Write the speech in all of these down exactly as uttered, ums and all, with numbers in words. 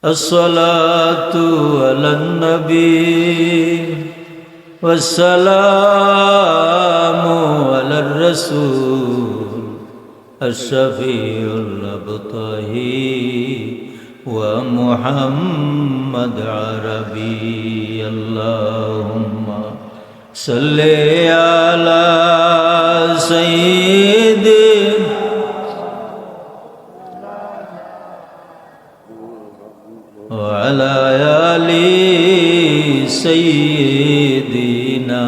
الصلاة على النبي والسلام على الرسول الشفيع الأبطحي ومحمد عربي. اللهم صل على سيدنا وعلى آل سيدنا.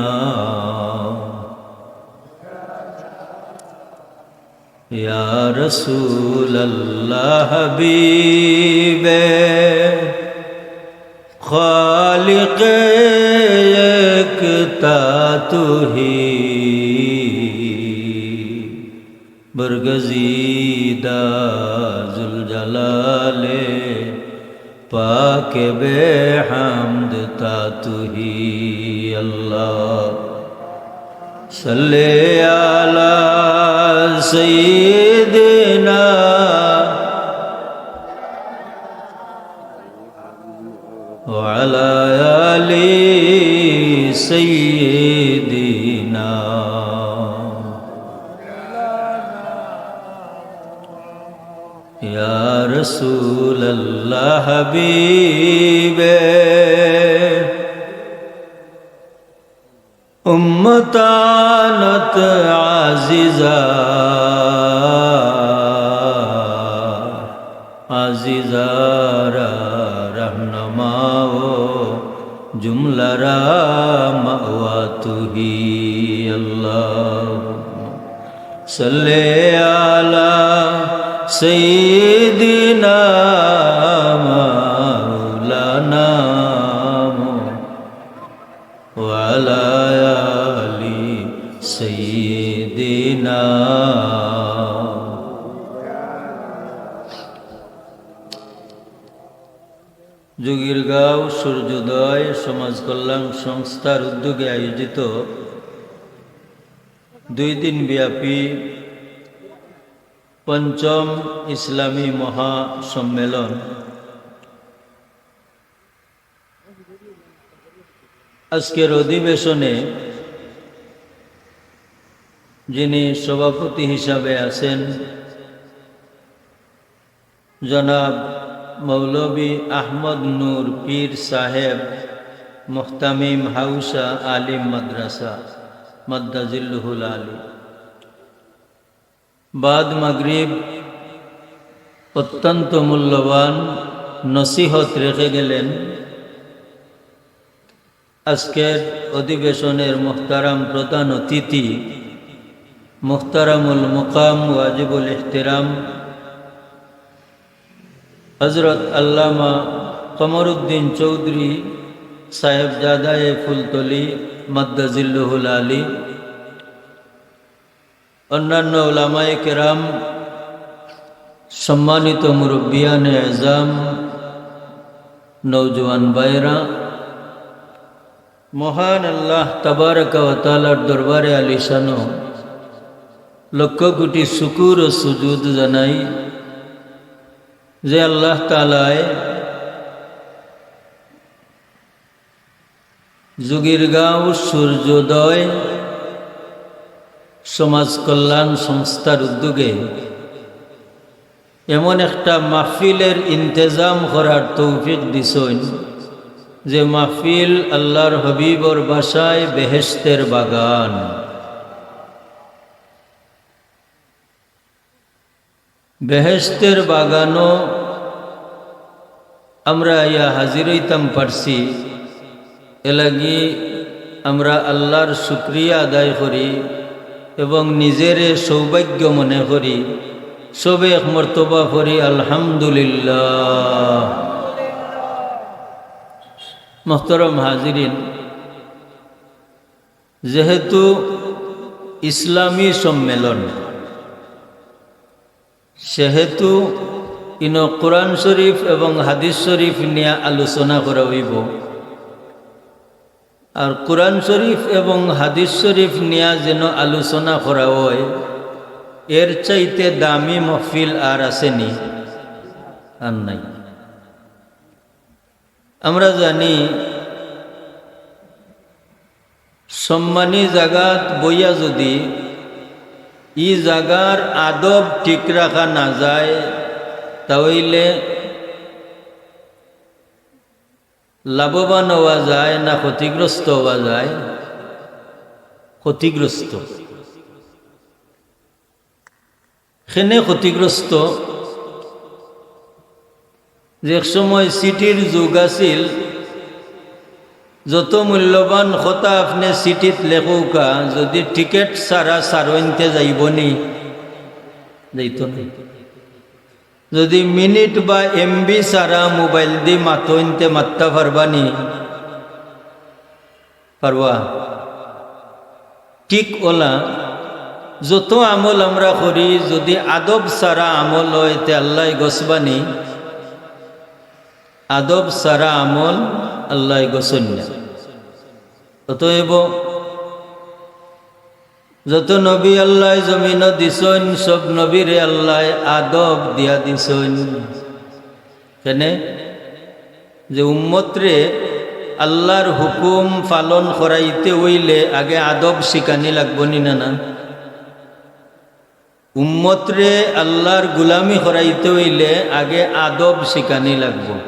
يا رسول الله حبيب خالق يكتا تو ہی، برگزیدہ ذوالجلال پاک بے حمد تا تو ہی۔ اللہ صل على سيدنا وعلى آل سيدنا. يا رسول الله حبيب امتانت عزیزا، عزیزا را رہنما و جملہ را مأوا تو ہی۔ اللهم صل على سيدنا مولانا محمد وعلى آل سيدنا. যোগীরগাঁও সূর্যোদয় সমাজ কল্যাণ সংস্থার উদ্যোগে আয়োজিত দুই দিন ব্যাপী পঞ্চম ইসলামী মহাসম্মেলন আজকের অধিবেশনে যিনি সভাপতি হিসাবে আছেন, জনাব মৌলভী আহমদ নূর পীর সাহেব, মুহতামিম হাউসা আলিম মাদ্রাসা, মাদ্দা জিল্লুহুল আলী। বাদ মাগরিব অত্যন্ত মূল্যবান নসিহত রেখে গেলেন আজকের অধিবেশনের মুহতারাম প্রধান অতিথি, মুহতারামুল মুকাম ওয়াজিবুল ইহতিরাম হযরত আল্লামা কমরুদ্দিন চৌধুরী সাহেবজাদায়ে ফুলতলি মাদ্দা জিল্লুহুল আলী, অন্যান্য উলামায়ে কেরাম, সম্মানিত মুরব্বিয়ানে এজাম, নওজোয়ান ভাইরা, মহান আল্লাহ তাবারাকা ওয়া তাআলার দরবারে আলিশানো লক্ষ কোটি শুকুর ও সুজুদ জানাই যে আল্লাহ তাআলায় যোগীরগাঁও সূর্যোদয় সমাজ কল্যাণ সংস্থার উদ্যোগে এমন একটা মাহফিলের ইন্তেজাম করার তৌফিক দিছইন, যে মাহফিল আল্লাহর হাবিবর ভাষায় বেহেশতের বাগান। বেহেশতের বাগানো আমরা আইয়া হাজির অইতাম পারছি, এলাগি আমরা আল্লাহর শুকরিয়া আদায় করি এবং নিজেরে সৌভাগ্য মনে করি। সবে এক মর্তবা পড়ি আলহামদুলিল্লাহ। মোহতরম হাজিরিন, যেহেতু ইসলামী সম্মেলন, সেহেতু ইনো কোরআন শরীফ এবং হাদিস শরীফ নিয়া আলোচনা করা অইবো। আর কোরআন শরীফ এবং হাদিস শরীফ নিয়া যেন আলোচনা করা অয়, এর চাইতে দামি মাহফিল আর আছে নি? আর নাই। আমরা জানি, সম্মানী জাগাত বইয়া যুদি ই জাগার আদব ঠিক রাখা না যায়, তা অইলে লাভবান অওয়া যায় না ক্ষতিগ্রস্ত অওয়া যায়? ক্ষতিগ্রস্ত। কেনে ক্ষতিগ্রস্ত? যে এক সময় চিঠির যুগ আছিল, যত মূল্যবান কথা আপনে চিঠিত লেখউক্কা, যুদি টিকেট ছাড়া ছাড়ইনতে যাইবো নি? যাইতো নায়। যুদি মিনিট বা এমবি ছাড়া মোবাইলদি মাতইনতে মাততা পারবা নি? পারবা? ঠিক অলা, যত আমল আমরা করি, যুদি আদব ছাড়া আমল অয়, তে আল্লায় গছবা নি? আদব ছাড়া আমল আল্লায় গছইন না। অতএব যত নবী আল্লায় জমিনো দিছইন, সব নবীরে আল্লায় আদব দিয়া দিছইন। কেনে? যে উম্মতরে আল্লার হুকুম পালন করাইতে অইলে আগে আদব শিখানি লাগবো নি না, না? উম্মতরে আল্লার গুলামি করাইতে অইলে আগে আদব শিখানি লাগবো।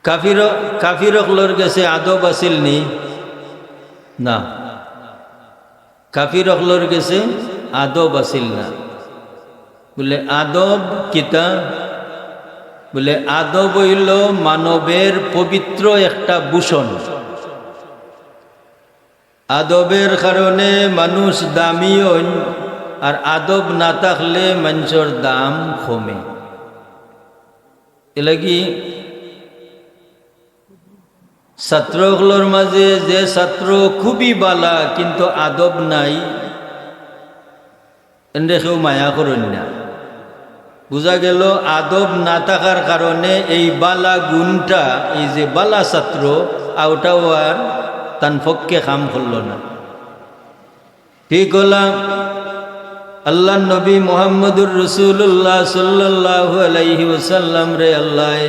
কাফির, কাফির অকলর গেছে আদব আছিল নি? না। কাফির অকলর গেছে আদব আছিল না। বুলে, আদব কিতা? বুলে, আদব অইলো মানবের পবিত্র একটা ভূষণ। আদবের কারণে মানুষ দামি অইন, আর আদব না থাকলে মানষর দাম কমে। এরলাগি ছাত্র অকলর মাঝে যে ছাত্র খুবই বালা কিন্তু আদব নাই, এনরে কেউ মায়া করইন না। বুঝা গেল আদব না থাকার কারণে এই বালা গুণটা, এই যে বালা ছাত্র, অউটাও আর তান পক্ষে কাম করলো না। ঠিক অলা, আল্লার নবী মুহাম্মদুর রাসূলুল্লাহ সাল্লাল্লাহু আলাইহি ওয়াসাল্লামরে আল্লায়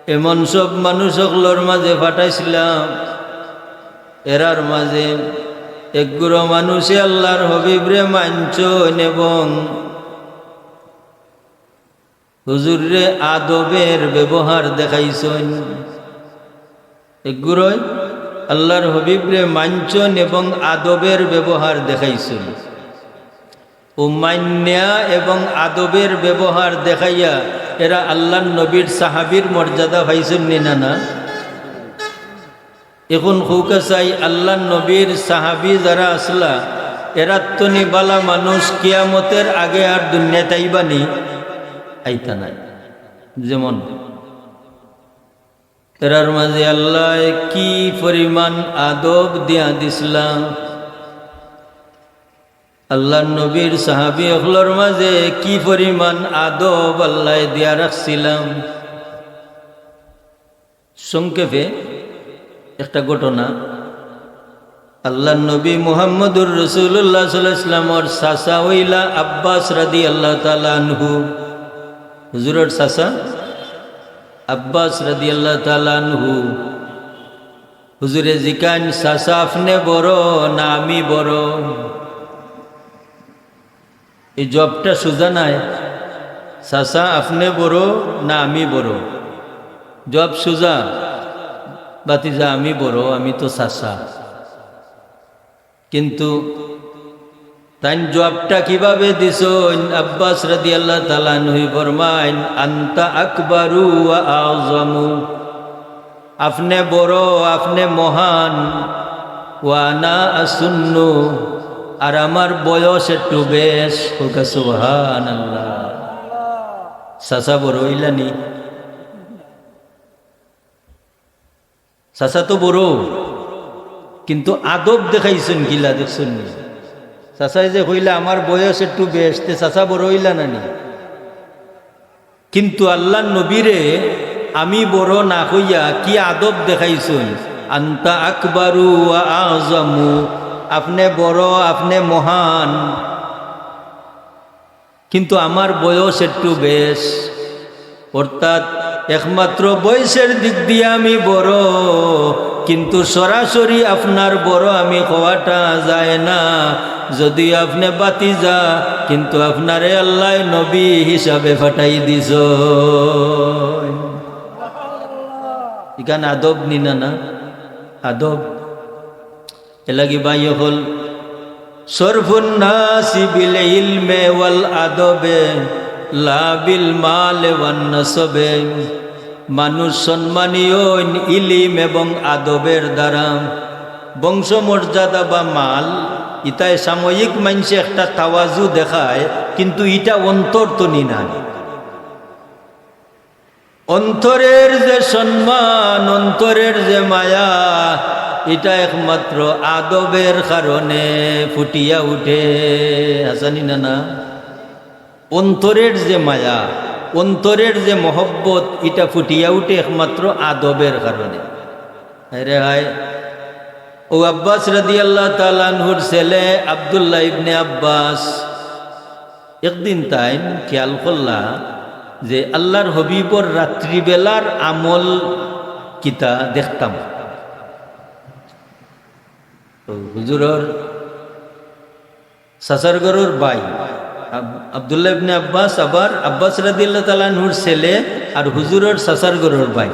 এমন সব মানুষ অকলর মাঝে পাঠাইছিলা, এরার মাঝে একগুরু মানুষে আল্লার হাবিবরে মানছইন এবং হুজুররে আদবের ব্যবহার দেখাইছইন। একগুরুয় আল্লার হাবিবরে মানছইন এবং আদবের ব্যবহার দেখাইছইন। অউ মাইন্না এবং আদবের ব্যবহার দেখাইয়া এরা আল্লার নবীর সাহাবীর মর্যাদা পাইছইন নি না, না? এখন কউক্কা চাই, আল্লার নবীর সাহাবী যারা আছলা, এরার তনে বালা মানুষ কিয়ামতের আগে আর দুনিয়াত আইবা নি? আইতা নায়। যেমন এরার মাঝে আল্লায় কি পরিমাণ আদব দিয়া দিছলা, আল্লার নবীর সাহাবী অকলর মাঝে কি পরিমাণ আদব আল্লায় দিয়া রাখছিলা। সংক্ষেপে একটা ঘটনা, আল্লার নবী মুহাম্মদুর রাসূলুল্লাহ সাল্লাল্লাহু আলাইহি ওয়াসাল্লামর চাচা অইলা আব্বাস রাদিয়াল্লাহু তাআলা আনহু। হুজুরর চাচা আব্বাস রাদিয়াল্লাহু তাআলা আনহু। হুজুরে জিকাইন, "চাচা, আপনে বড় না আমি বড়?" এই জবটা সুজা নায়। "চাচা, আপনে বড় না আমি বড়?" জব সুজা, "ভাতিজা, আমি বড়, আমি তো চাচা।" কিন্তু তাইন জবটা কিভাবে দিছইন? আব্বাস রাদিয়াল্লাহু তাআলা আনহু ফরমাইন, "আনতা আকবারু ওয়া আযমু।" আপনে বড়, আপনে মহান, ওয়া আনা আসুন্নু, আর আমার বয়স একটু বেশ। কউক্কা সুবহানাল্লাহ। চাচা বড় অইলা নি? চাচা তো বড়, কিন্তু আদব দেখাইছইন কিলা, দেখছইন নি? চাচায় যে কইলা, "আমার বয়স একটু বেশ", তে চাচা বড় অইলা না নি? কিন্তু আল্লার নবীরে আমি বড় না কইয়া কি আদব দেখাইছইন, "আনতা আকবারু ওয়া আযমু", আপনে বড়, আপনে মহান, কিন্তু আমার বয়স একটু বেশ। অর্থাৎ একমাত্র বয়সের দিক দিয়া আমি বড়, কিন্তু সরাসরি আপনার বড় আমি কওয়াটা যায় না। যদিও আপনে ভাতিজা, কিন্তু আপনারে আল্লায় নবী হিসাবে পাঠাই দিছইন। ইখান আদব নি না, না? আদব। এরলাগি ভাই অকল, শরফুন নাসি বিল ইলমে ওয়াল আদবে, লা বিল মালে ওয়ান নাসবে। মানুষ সম্মানী অইন ইলিম এবং আদবের দ্বারা। বংশ মর্যাদা বা মাল, ইতায় সাময়িক মানষে একটা তাওয়াজু দেখায়, কিন্তু ইটা অন্তর তনে নায়। অন্তরের যে সম্মান, অন্তরের যে মায়া, ইটা একমাত্র আদবের কারণে ফুটিয়া উঠে। হাছা নি না, না? অন্তরের যে মায়া, অন্তরের যে মহব্বত, ইটা ফুটিয়া উঠে একমাত্র আদবের কারণে। হায় রে হায়, অউ আব্বাস রাদিয়াল্লাহু তাআলা আনহুর ছেলে আব্দুল্লাহ ইবনে আব্বাস একদিন তাইন খেয়াল করলা যে আল্লাহর হাবিবর রাত্রিবেলার আমল কিতা দেখতাম। তো হুজুরর চাচার ঘরর ভাই আব-, আব্দুল্লাহ ইবনে আব্বাস, আবার আব্বাস রাদিয়াল্লাহু তাআলা আনহুর ছেলে আর হুজুরর চাচার ঘরর ভাই।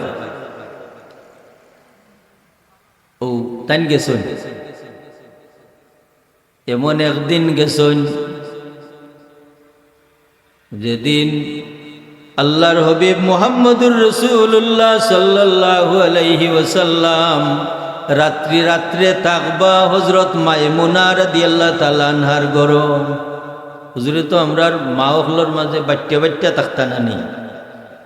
অউ তাইন গেছইন। এমন একদিন গেছইন, যেদিন আল্লাহর হাবিব মুহাম্মদুর রাসূলুল্লাহ সাল্লাল্লাহু আলাইহি ওয়াসাল্লাম রাত্রি রাত্রে থাকবা হযরত মাইমুনা রাদিয়াল্লাহু তাআলা আনহার ঘরো। হুজুরে তো আমরার মা অকলর মাঝে বাইট্টা বাইট্টা থাকতা না নি।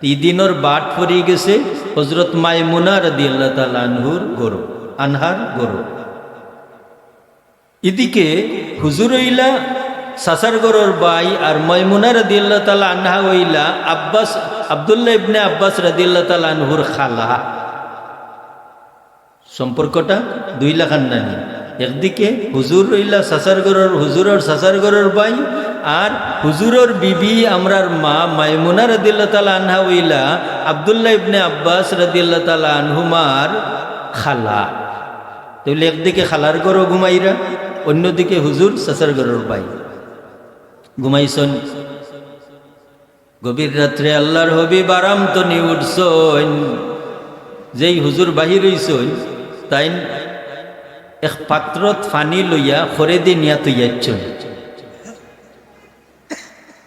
ই দিনর বাট পড়ি গেছে হযরত মাইমুনা রাদিয়াল্লাহু তাআলা আনহুর ঘরো, আনহার ঘরো। ইদিকে হুজুর অইলা চাচার ঘরর ভাই, আর মাইমুনা রাদিয়াল্লাহু তাআলা আনহা অইলা আব্বাস, আব্দুল্লাহ ইবনে আব্বাস রাদিয়াল্লাহু তাআলা আনহুর খালা। সম্পর্কটা দুই লাখান নানি। একদিকে হুজুর অইলা চাচার ঘরর, হুজুরর চাচার ঘরর ভাই, আর হুজুরর বিবি আমরার মা মাইমুনা রাদিয়াল্লাহু তাআলা আনহা অইলা আব্দুল্লাহ ইবনে আব্বাস রাদিয়াল্লাহু তাআলা আনহুমার খালা। তাইলে একদিকে খালার ঘরো ঘুমাইরা, অন্যদিকে হুজুর চাচার ঘরর ভাই ঘুমাইছইন। গভীর রাত্রে আল্লাহর হাবিব আরাম তনে উঠছইন, যেই হুজুর বাহির অইছইন, তাইন এক পাত্রত পানি লইয়া খরে দি নিয়া থইয়া আইছইন।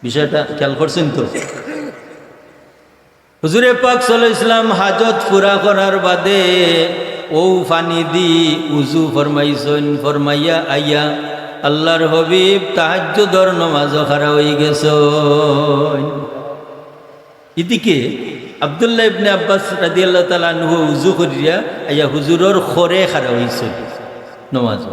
বিষয়টা খেয়াল করছইন তো? হুজুরে পাক সাল্লাল্লাহু আলাইহি ওয়াসাল্লাম হাজত পুরা করার বাদে অউ পানি দি উজু ফরমাইছইন, ফরমাইয়া আইয়া আল্লাহর হাবিব তাহাজ্জুদর নমাজো খাড়া অইগেছইন। ইদিকে আব্দুল্লাহ ইবনে আব্বাস রাদিয়াল্লাহু তাআলা আনহু উজু করিয়া আইয়া হুজুরর খরে খাড়া অইছইন নমাজো।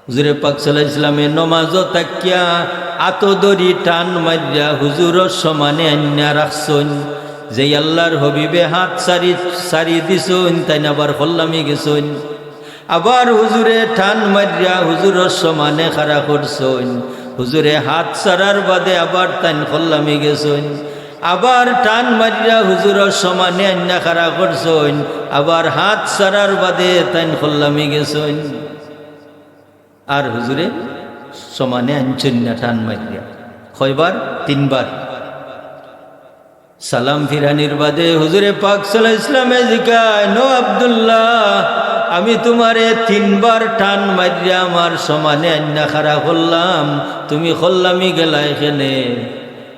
হুজুরে পাক সাল্লাল্লাহু আলাইহি ওয়াসাল্লামে নমাজো থাকিয়া আতো ধরি টান মারিয়া হুজুরর সমানে আনিয়া রাখছইন। যেই আল্লাহর হাবিবে হাত ছাড়ি, ছাড়ি দিছইন, তাইন আবার খল্লামি গেছইন। আবার হুজুরে টান মারিয়া হুজুরর সমানে খাড়া করছইন। হুজুরে হাত ছাড়ার বাদে আবার তাইন খল্লামি গেছইন। আবার টান মারিয়া হুজুরর সমানে আনিয়া খাড়া করছইন। আবার হাত ছাড়ার বাদে তাইন খল্লামি গেছইন। আর হুজুরে সমানে আনছইন না টান মারিয়া। কয়বার? তিনবার। সালাম ফিরানির বাদে হুজুরে পাক সাল্লাল্লাহু আলাইহি ওয়াসাল্লামে জিকাইন, "ও আব্দুল্লাহ, আমি তুমারে তিনবার টান মারিয়া আমার সমানে আনিয়া খাড়া করলাম, তুমি খল্লামি গেলায় কেনে?"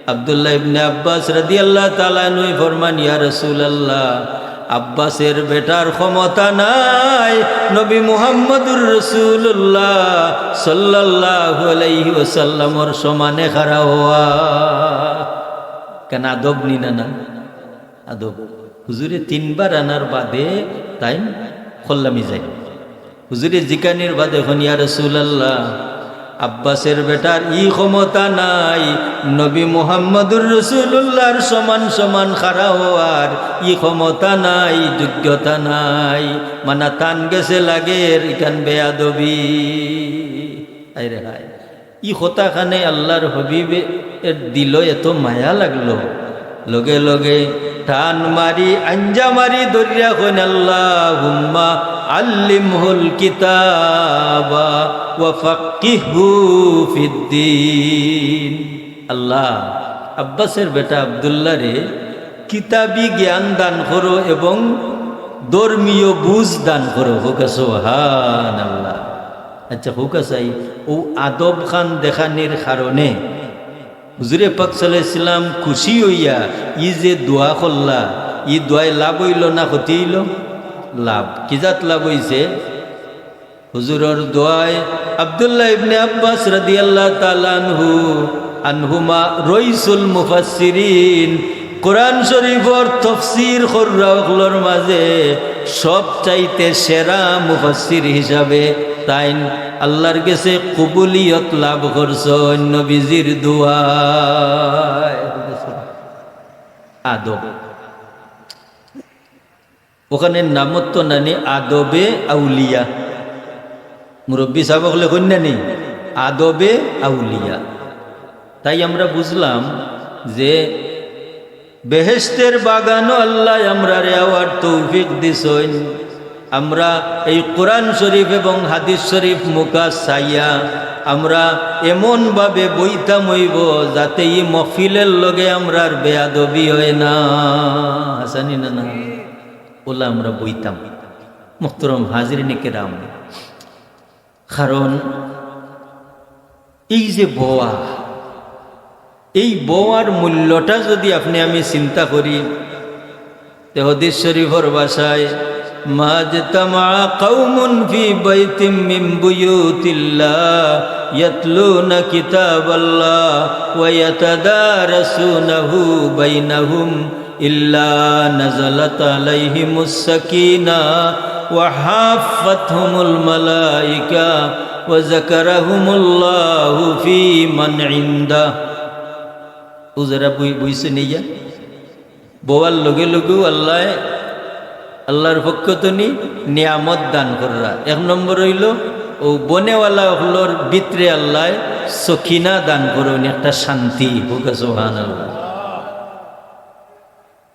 আব্দুল্লাহ ইবনে আব্বাস রাদিয়াল্লাহু তাআলা আনহু ফরমান, "ইয়া রাসূলুল্লাহ, আব্বাসের বেটার ক্ষমতা নাই নবী মুহাম্মদুর রাসূলুল্লাহ সাল্লাল্লাহু আলাইহি ওয়াসাল্লামর সমানে খাড়া অওয়া।" কেন আদব নি না, না? আদব। হুজুরে তিনবার আনার বাদে তাইন খল্লামি যাইন। হুজুরে জিকানির বাদে কইন, "ইয়া রাসূলুল্লাহ, আব্বাসের বেটার ই ক্ষমতা নাই, নবী মুহাম্মদুর রাসূলুল্লাহর সমান সমান খাড়া অওয়ার ই ক্ষমতা নাই, যোগ্যতা নাই, মানা তান গেছে লাগের ইখান বেয়াদবি।" হায় রে হায়। ই কথাখানে আল্লাহর হাবিবের দিলো এত মায়া লাগলো, লগে লগে টান মারি, আঞ্জা মারি ধরিয়া কইন, "আল্লাহুম্মা আল্লিমহুল কিতাবা ওয়া ফাক্কিহহু ফিদ্দীন।" আল্লাহ, আব্বাসের বেটা আব্দুল্লাহরে কিতাবি জ্ঞান দান করো এবং ধর্মীয় বুঝ দান করো। কউক্কা সুবহানাল্লাহ। আচ্ছা, কউক্কা চাই, অউ আদব খান দেখানির কারণে হুজুরে পাক সাল্লাল্লাহু আলাইহি ওয়াসাল্লাম খুশি অইয়া ই যে দোয়া করলা, ই দোয়ায় লাভ অইলো না ক্ষতি অইলো? লাভ। কি জাত লাভ অইছে? হুজুরর দোয়ায় আব্দুল্লাহ ইবনে আব্বাস রাদিয়াল্লাহু তাআলা আনহু, আনহুমা রইসুল মুফাসসিরিন, কোরআন শরীফর তফসির কররা অকলর মাঝে সব চাইতে সেরা মুফাসসির হিসাবে তাইন আল্লাহর গেছে কবুলিয়ত লাভ করছইন নবীজির দোয়ায়। আদব। অখানর নামত তো নানি আদবে আউলিয়া। মুরব্বি সাব অকলে কইন না নি, আদবে আউলিয়া। তাই আমরা বুঝলাম যে বেহেশতের বাগানো আল্লায় আমরারে আওয়ার তৌফিক দিছইন। আমরা এই কোরআন শরীফ এবং হাদিস শরীফ মুখা চাইয়া আমরা এমনভাবে বইতাম অইবো যাতে ই মহফিলের লগে আমরার বেয়াদবি অয় না। হাছানি না না? অউলা আমরা বইতাম। মুহতারাম হাজিরিনে কেরাম, কারণ এই যে বওয়া, এই বওয়ার মূল্যটা যদি আপনে আমি চিন্তা করি, তে হাদিস শরীফর ভাষায়, "মা ইজতামাআ কওমুন ফি বাইতিম মিন বুয়ুতিল্লাহ ইয়াতলুনা কিতাবাল্লাহ ওয়া ইয়াতাদারাসুনাহু বাইনাহুম ইল্লা নাযালাত আলাইহিমুস সাকিনা ওয়া হাফফাতহুমুল মালাইকা ওয়া যাকারাহুমুল্লাহু ফীমান ইনদাহ।" অউ যারা বই-, বইছে নিয়া, বওয়ার লগে লগেউ আল্লায়, আল্লাহর পক্ষ তনি নিয়ামত দান কররা। এক নম্বর অইলো, অউ বনেওয়ালা অকলর ভিতরে আল্লায় সকিনা দান করইন, একটা শান্তি। কউক্কা সুবহানাল্লাহ।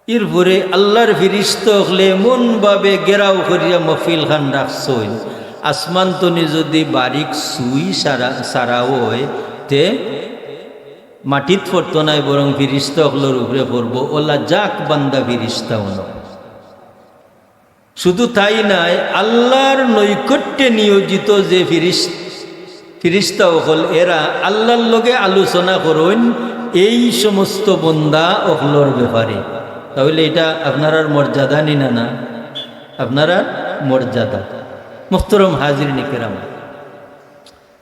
এরপরে আল্লাহর ফিরিস্তা অকলে এমনভাবে ঘেরাও করিয়া মহফিল খান রাখছইন, আসমান তনে যদি বারিক সুই সারা, সারা অয়, তে মাটিত পড়তো নায়, বরং ফিরিস্তা অকলর উপরে পড়বো। অউলা যাক বান্দা ফিরিস্তা অনো। শুধু তাই নায়, আল্লাহর নৈকট্যে নিয়োজিত যে ফিরিস-, ফিরিস্তা অকল, এরা আল্লাহর লগে আলোচনা করইন এই সমস্ত বন্দা অকলর ব্যাপারে। তাইলে ইটা আপনারার মর্যাদা নি না, না? আপনারার মর্যাদা। মুহতারাম হাজিরিনে কেরাম,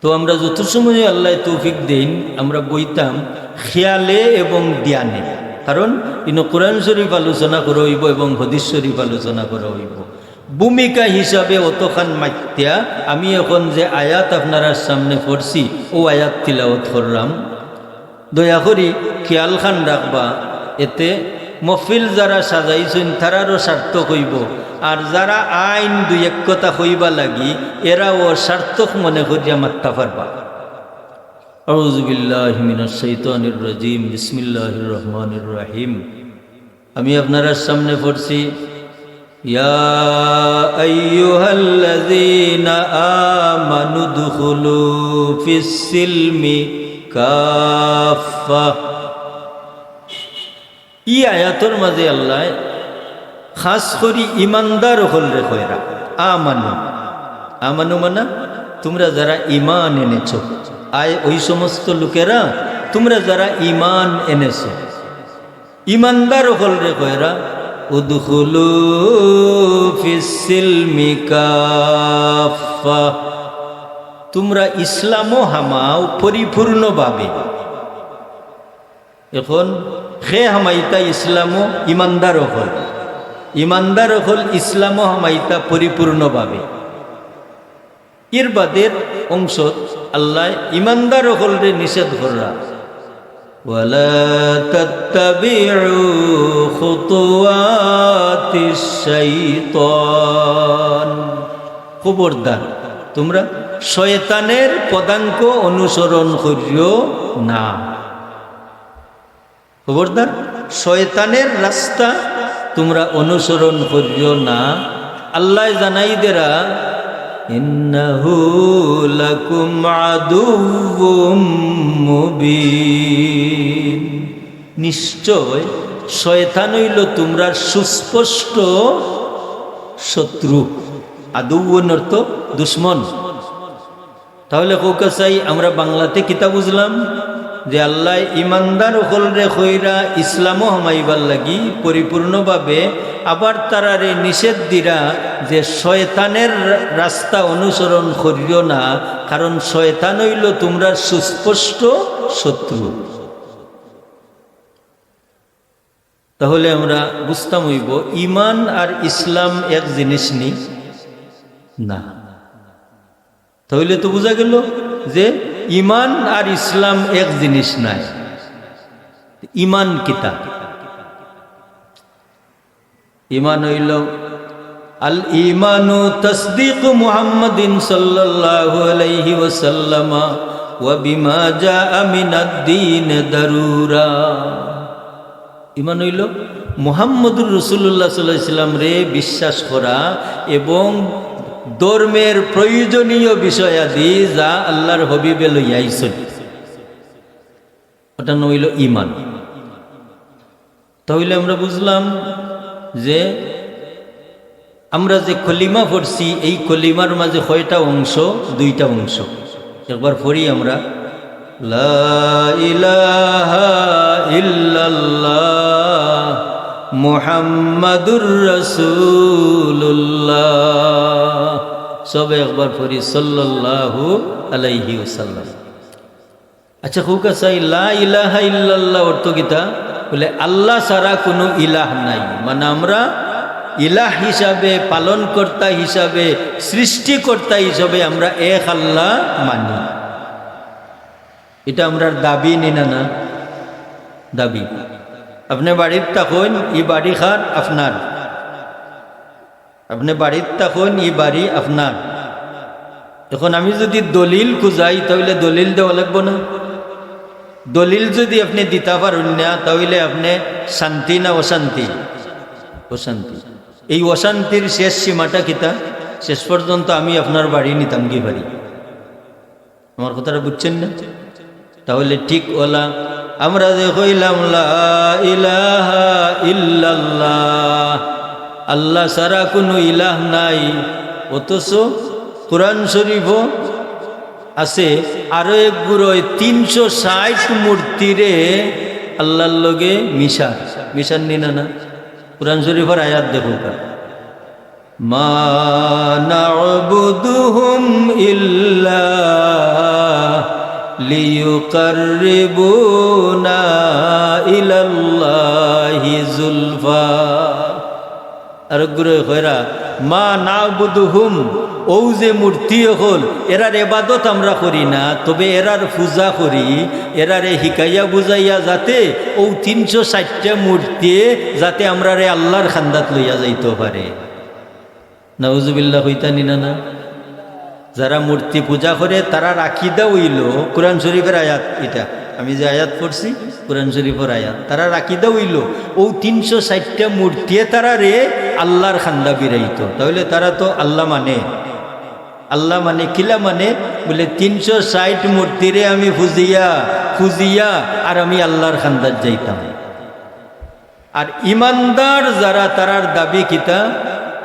তো আমরা যত সময় আল্লায় তৌফিক দেইন, আমরা বইতাম খেয়ালে এবং ধ্যানে। কারণ ইনো কোরআন শরীফ আলোচনা করা অইবো এবং হাদিস শরীফ আলোচনা করা অইবো। ভূমিকা হিসাবে অতখান মাতিয়া আমি এখন যে আয়াত আপনারার সামনে পড়ছি, অউ আয়াত তিলাওয়াত কররাম। দয়া করি খেয়াল খান রাখবা, এতে মহফিল যারা সাজাইছইন তারারও সার্থক অইবো, আর যারা আইন দুই এক কথা কইবা লাগি এরাও সার্থক মনে করিয়া মাততা পারবা। আউযু বিল্লাহি মিনাশ শাইতানির রাজিম। বিসমিল্লাহির রহমানির রহিম। আমি আপনারার সামনে পড়ছি, ইয়া আইয়ুহাল্লাযীনা আমানু উদখুলু ফিস সিলমি কাফফা। ই আয়াতর মাঝে আল্লায় খাস করি ইমানদার অকলরে কইরা, আমানু, আমানু মানে তুমরা যারা ইমান এনেছো, আয় ওই সমস্ত লোকেরা তুমরা যারা ইমান এনেছো, ইমানদার অকলরে কইরা, উদখুলু ফিস সিলমি কাফফা, তুমরা ইসলামো হামাও পরিপূর্ণভাবে। এখন কে হামাইতা ইসলামো? ইমানদার অকল। ইমানদার অকল ইসলামো হামাইতা পরিপূর্ণভাবে। এর বাদের অংশত আল্লায় ইমানদার অকলরে নিষেধ কররা, ওয়ালা তাত্তাবিউ খুতুওয়াতিশ শাইতান। খবরদার, তুমরা শয়তানের পদাঙ্ক অনুসরণ করিও না। খবরদার, শয়তানের রাস্তা তোমরা অনুসরণ করিও না। আল্লায় জানাই দেরা, "ইন্নাহু লাকুম আদুউম মুবিন।" নিশ্চয় শয়তান অইলো তোমরার সুস্পষ্ট শত্রু। আদুউন অর্থ দুশমন। তাহলে কউক্কা চাই, আমরা বাংলাতে কিতা বুঝলাম? যে আল্লায় ইমানদার অকলরে কইরা ইসলামো হামাইবার লাগি পরিপূর্ণভাবে, আবার তারারে নিষেধ দিরা যে শয়তানের রাস্তা অনুসরণ করিও না, কারণ শয়তান অইলো তোমরার সুস্পষ্ট শত্রু। তাহলে আমরা বুঝতাম অইবো, ইমান আর ইসলাম এক জিনিস নি? না। তাহলে তো বুঝা গেল যে ইমান আর ইসলাম এক জিনিস নায়। ইমান কিতা? ইমান অইলো, "আল ইমানু তাসদীকু মুহাম্মাদিন সাল্লাল্লাহু আলাইহি ওয়াসাল্লাম ওয়া বিমা জাআ মিনাদ দীন দারুরা।" ইমান অইলো মুহাম্মদুর রাসূলুল্লাহ সাল্লাল্লাহু আলাইহি ওয়াসাল্লামরে বিশ্বাস করা এবং ধর্মের প্রয়োজনীয় বিষয়াদি যা আল্লাহর হাবিবে লইয়া আইছইন, ওটা অইলো ইমান। তাহলে আমরা বুঝলাম যে আমরা যে কলিমা পড়ছি, এই কলিমার মাঝে কয়টা অংশ? দুইটা অংশ। একবার পড়ি আমরা, "লা ইলাহা ইল্লাল্লাহ মুহাম্মাদুর রাসূলুল্লাহ।" সবে একবার পড়ি, "সাল্লাল্লাহু আলাইহি ওয়াসাল্লাম।" আচ্ছা, কউক্কা চাই, লা ইলাহা ইল্লাল্লাহ অর্থ কিতা? বলে, আল্লাহ ছাড়া কুনু ইলাহ নাই। মানে, আমরা ইলাহ হিসাবে, পালনকর্তা হিসাবে, সৃষ্টিকর্তা হিসাবে আমরা এক আল্লাহ মানি। ইটা আমরার দাবি নি না, না? দাবি। আপনে বাড়িত থাকইন, ই বাড়ি কার? আপনার। আপনে বাড়িত থাকইন, ই বাড়ি আপনার। এখন আমি যুদি দলিল খুজাই, তাইলে দলিল দেওয়া লাগবো না? দলিল যুদি আপনে দিতা পারইন না, তাইলে আপনে শান্তি না অশান্তি? অশান্তি। এই অশান্তির শেষ সীমাটা কিতা? শেষ পর্যন্ত আমি আপনার বাড়ি নিতাম কি পারি? আমার কথাটা বুঝছইন না? তাহলে ঠিক অলা, আমরা যে কইলাম, "লা ইলাহা ইল্লাল্লাহ", আল্লাহ ছাড়া কুনু ইলাহ নাই, অথচ কোরআন শরীফও আছে আরো এক গুরুয় তিনশো ষাইট মূর্তিরে আল্লাহর লগে মিশার, মিশার নি না, না? কোরআন শরীফর আয়াত দেখউক্কা। "মা না'বুদুহুম ইল্লা লিইয়ুকাররিবুনা ইলাল্লাহি যুলফা।" আরো গুরুয় কইরা, "মা না'বুদুহুম", অউ যে মূর্তি অকল, এরার এবাদত আমরা করি না, তবে এরার পূজা করি, এরারে হিকাইয়া বুঝাইয়া যাতে অউ তিনশো ষাইটটা মূর্তিয়ে যাতে আমরারে আল্লাহর খান্দাত লইয়া যাইতো পারে। নাউজুবিল্লাহ কইতা নি না, না? যারা মূর্তি পূজা করে, তারার আকিদা অইলো, কোরআন শরীফর আয়াত ইটা, আমি যে আয়াত পড়ছি, কোরআন শরীফর আয়াত, তারার আকিদা অইলো, অউ তিনশো ষাইটটা মূর্তিয়ে তারারে আল্লাহর খান্দা বিরাইতো। তাইলে তারা তো আল্লাহ মানে, আল্লাহ মানে, কিলা মানে? বলে, "তিনশো ষাইট মূর্তিরে আমি পূজিয়া, পূজিয়া আর আমি আল্লাহর খান্দাত যাইতাম।" আর ইমানদার যারা, তারার দাবি কিতা?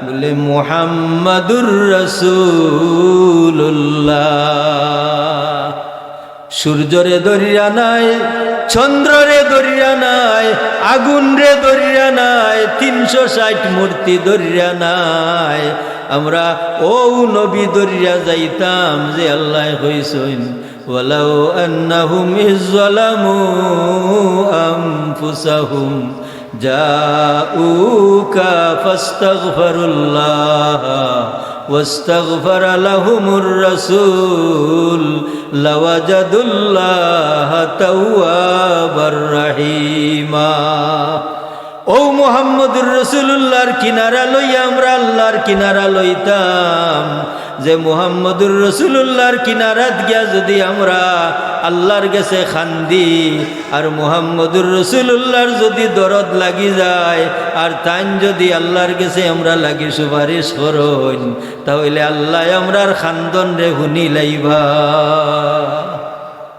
বলে, "মুহাম্মাদুর রাসূলুল্লাহ।" সূর্যরে ধরিয়া নাই, চন্দ্ররে ধরিয়া নাই, আগুনরে ধরিয়া নাই, তিনশো ষাইট মূর্তি ধরিয়া নাই। আমরা অউ নবী ধরিয়া যাইতাম যে আল্লায় কইছইন, "ওয়ালাউ আন্নাহুম ইজ যালামু আনফুসাহুম জাউকা ফাস্তাগফিরুল্লাহ ওয়াস্তাগফারা লাহুমুর রাসূল লাওয়াজাদুল্লাহা তাওয়াবার রাহিমা।" অউ মুহাম্মদুর রাসূলুল্লাহর কিনারা লইয়া আমরা আল্লাহর কিনারা লইতাম, যে মুহাম্মদুর রাসূলুল্লাহর কিনারাত গিয়া যুদি আমরা আল্লাহর গেছে কান্দি, আর মুহাম্মদুর রাসূলুল্লাহর যুদি দরদ লাগি যায়, আর তাইন যুদি আল্লাহর গেছে আমরার লাগি সুপারিশ করইন, তা অইলে আল্লায় আমরার কান্দনরে হুনিলাইবা।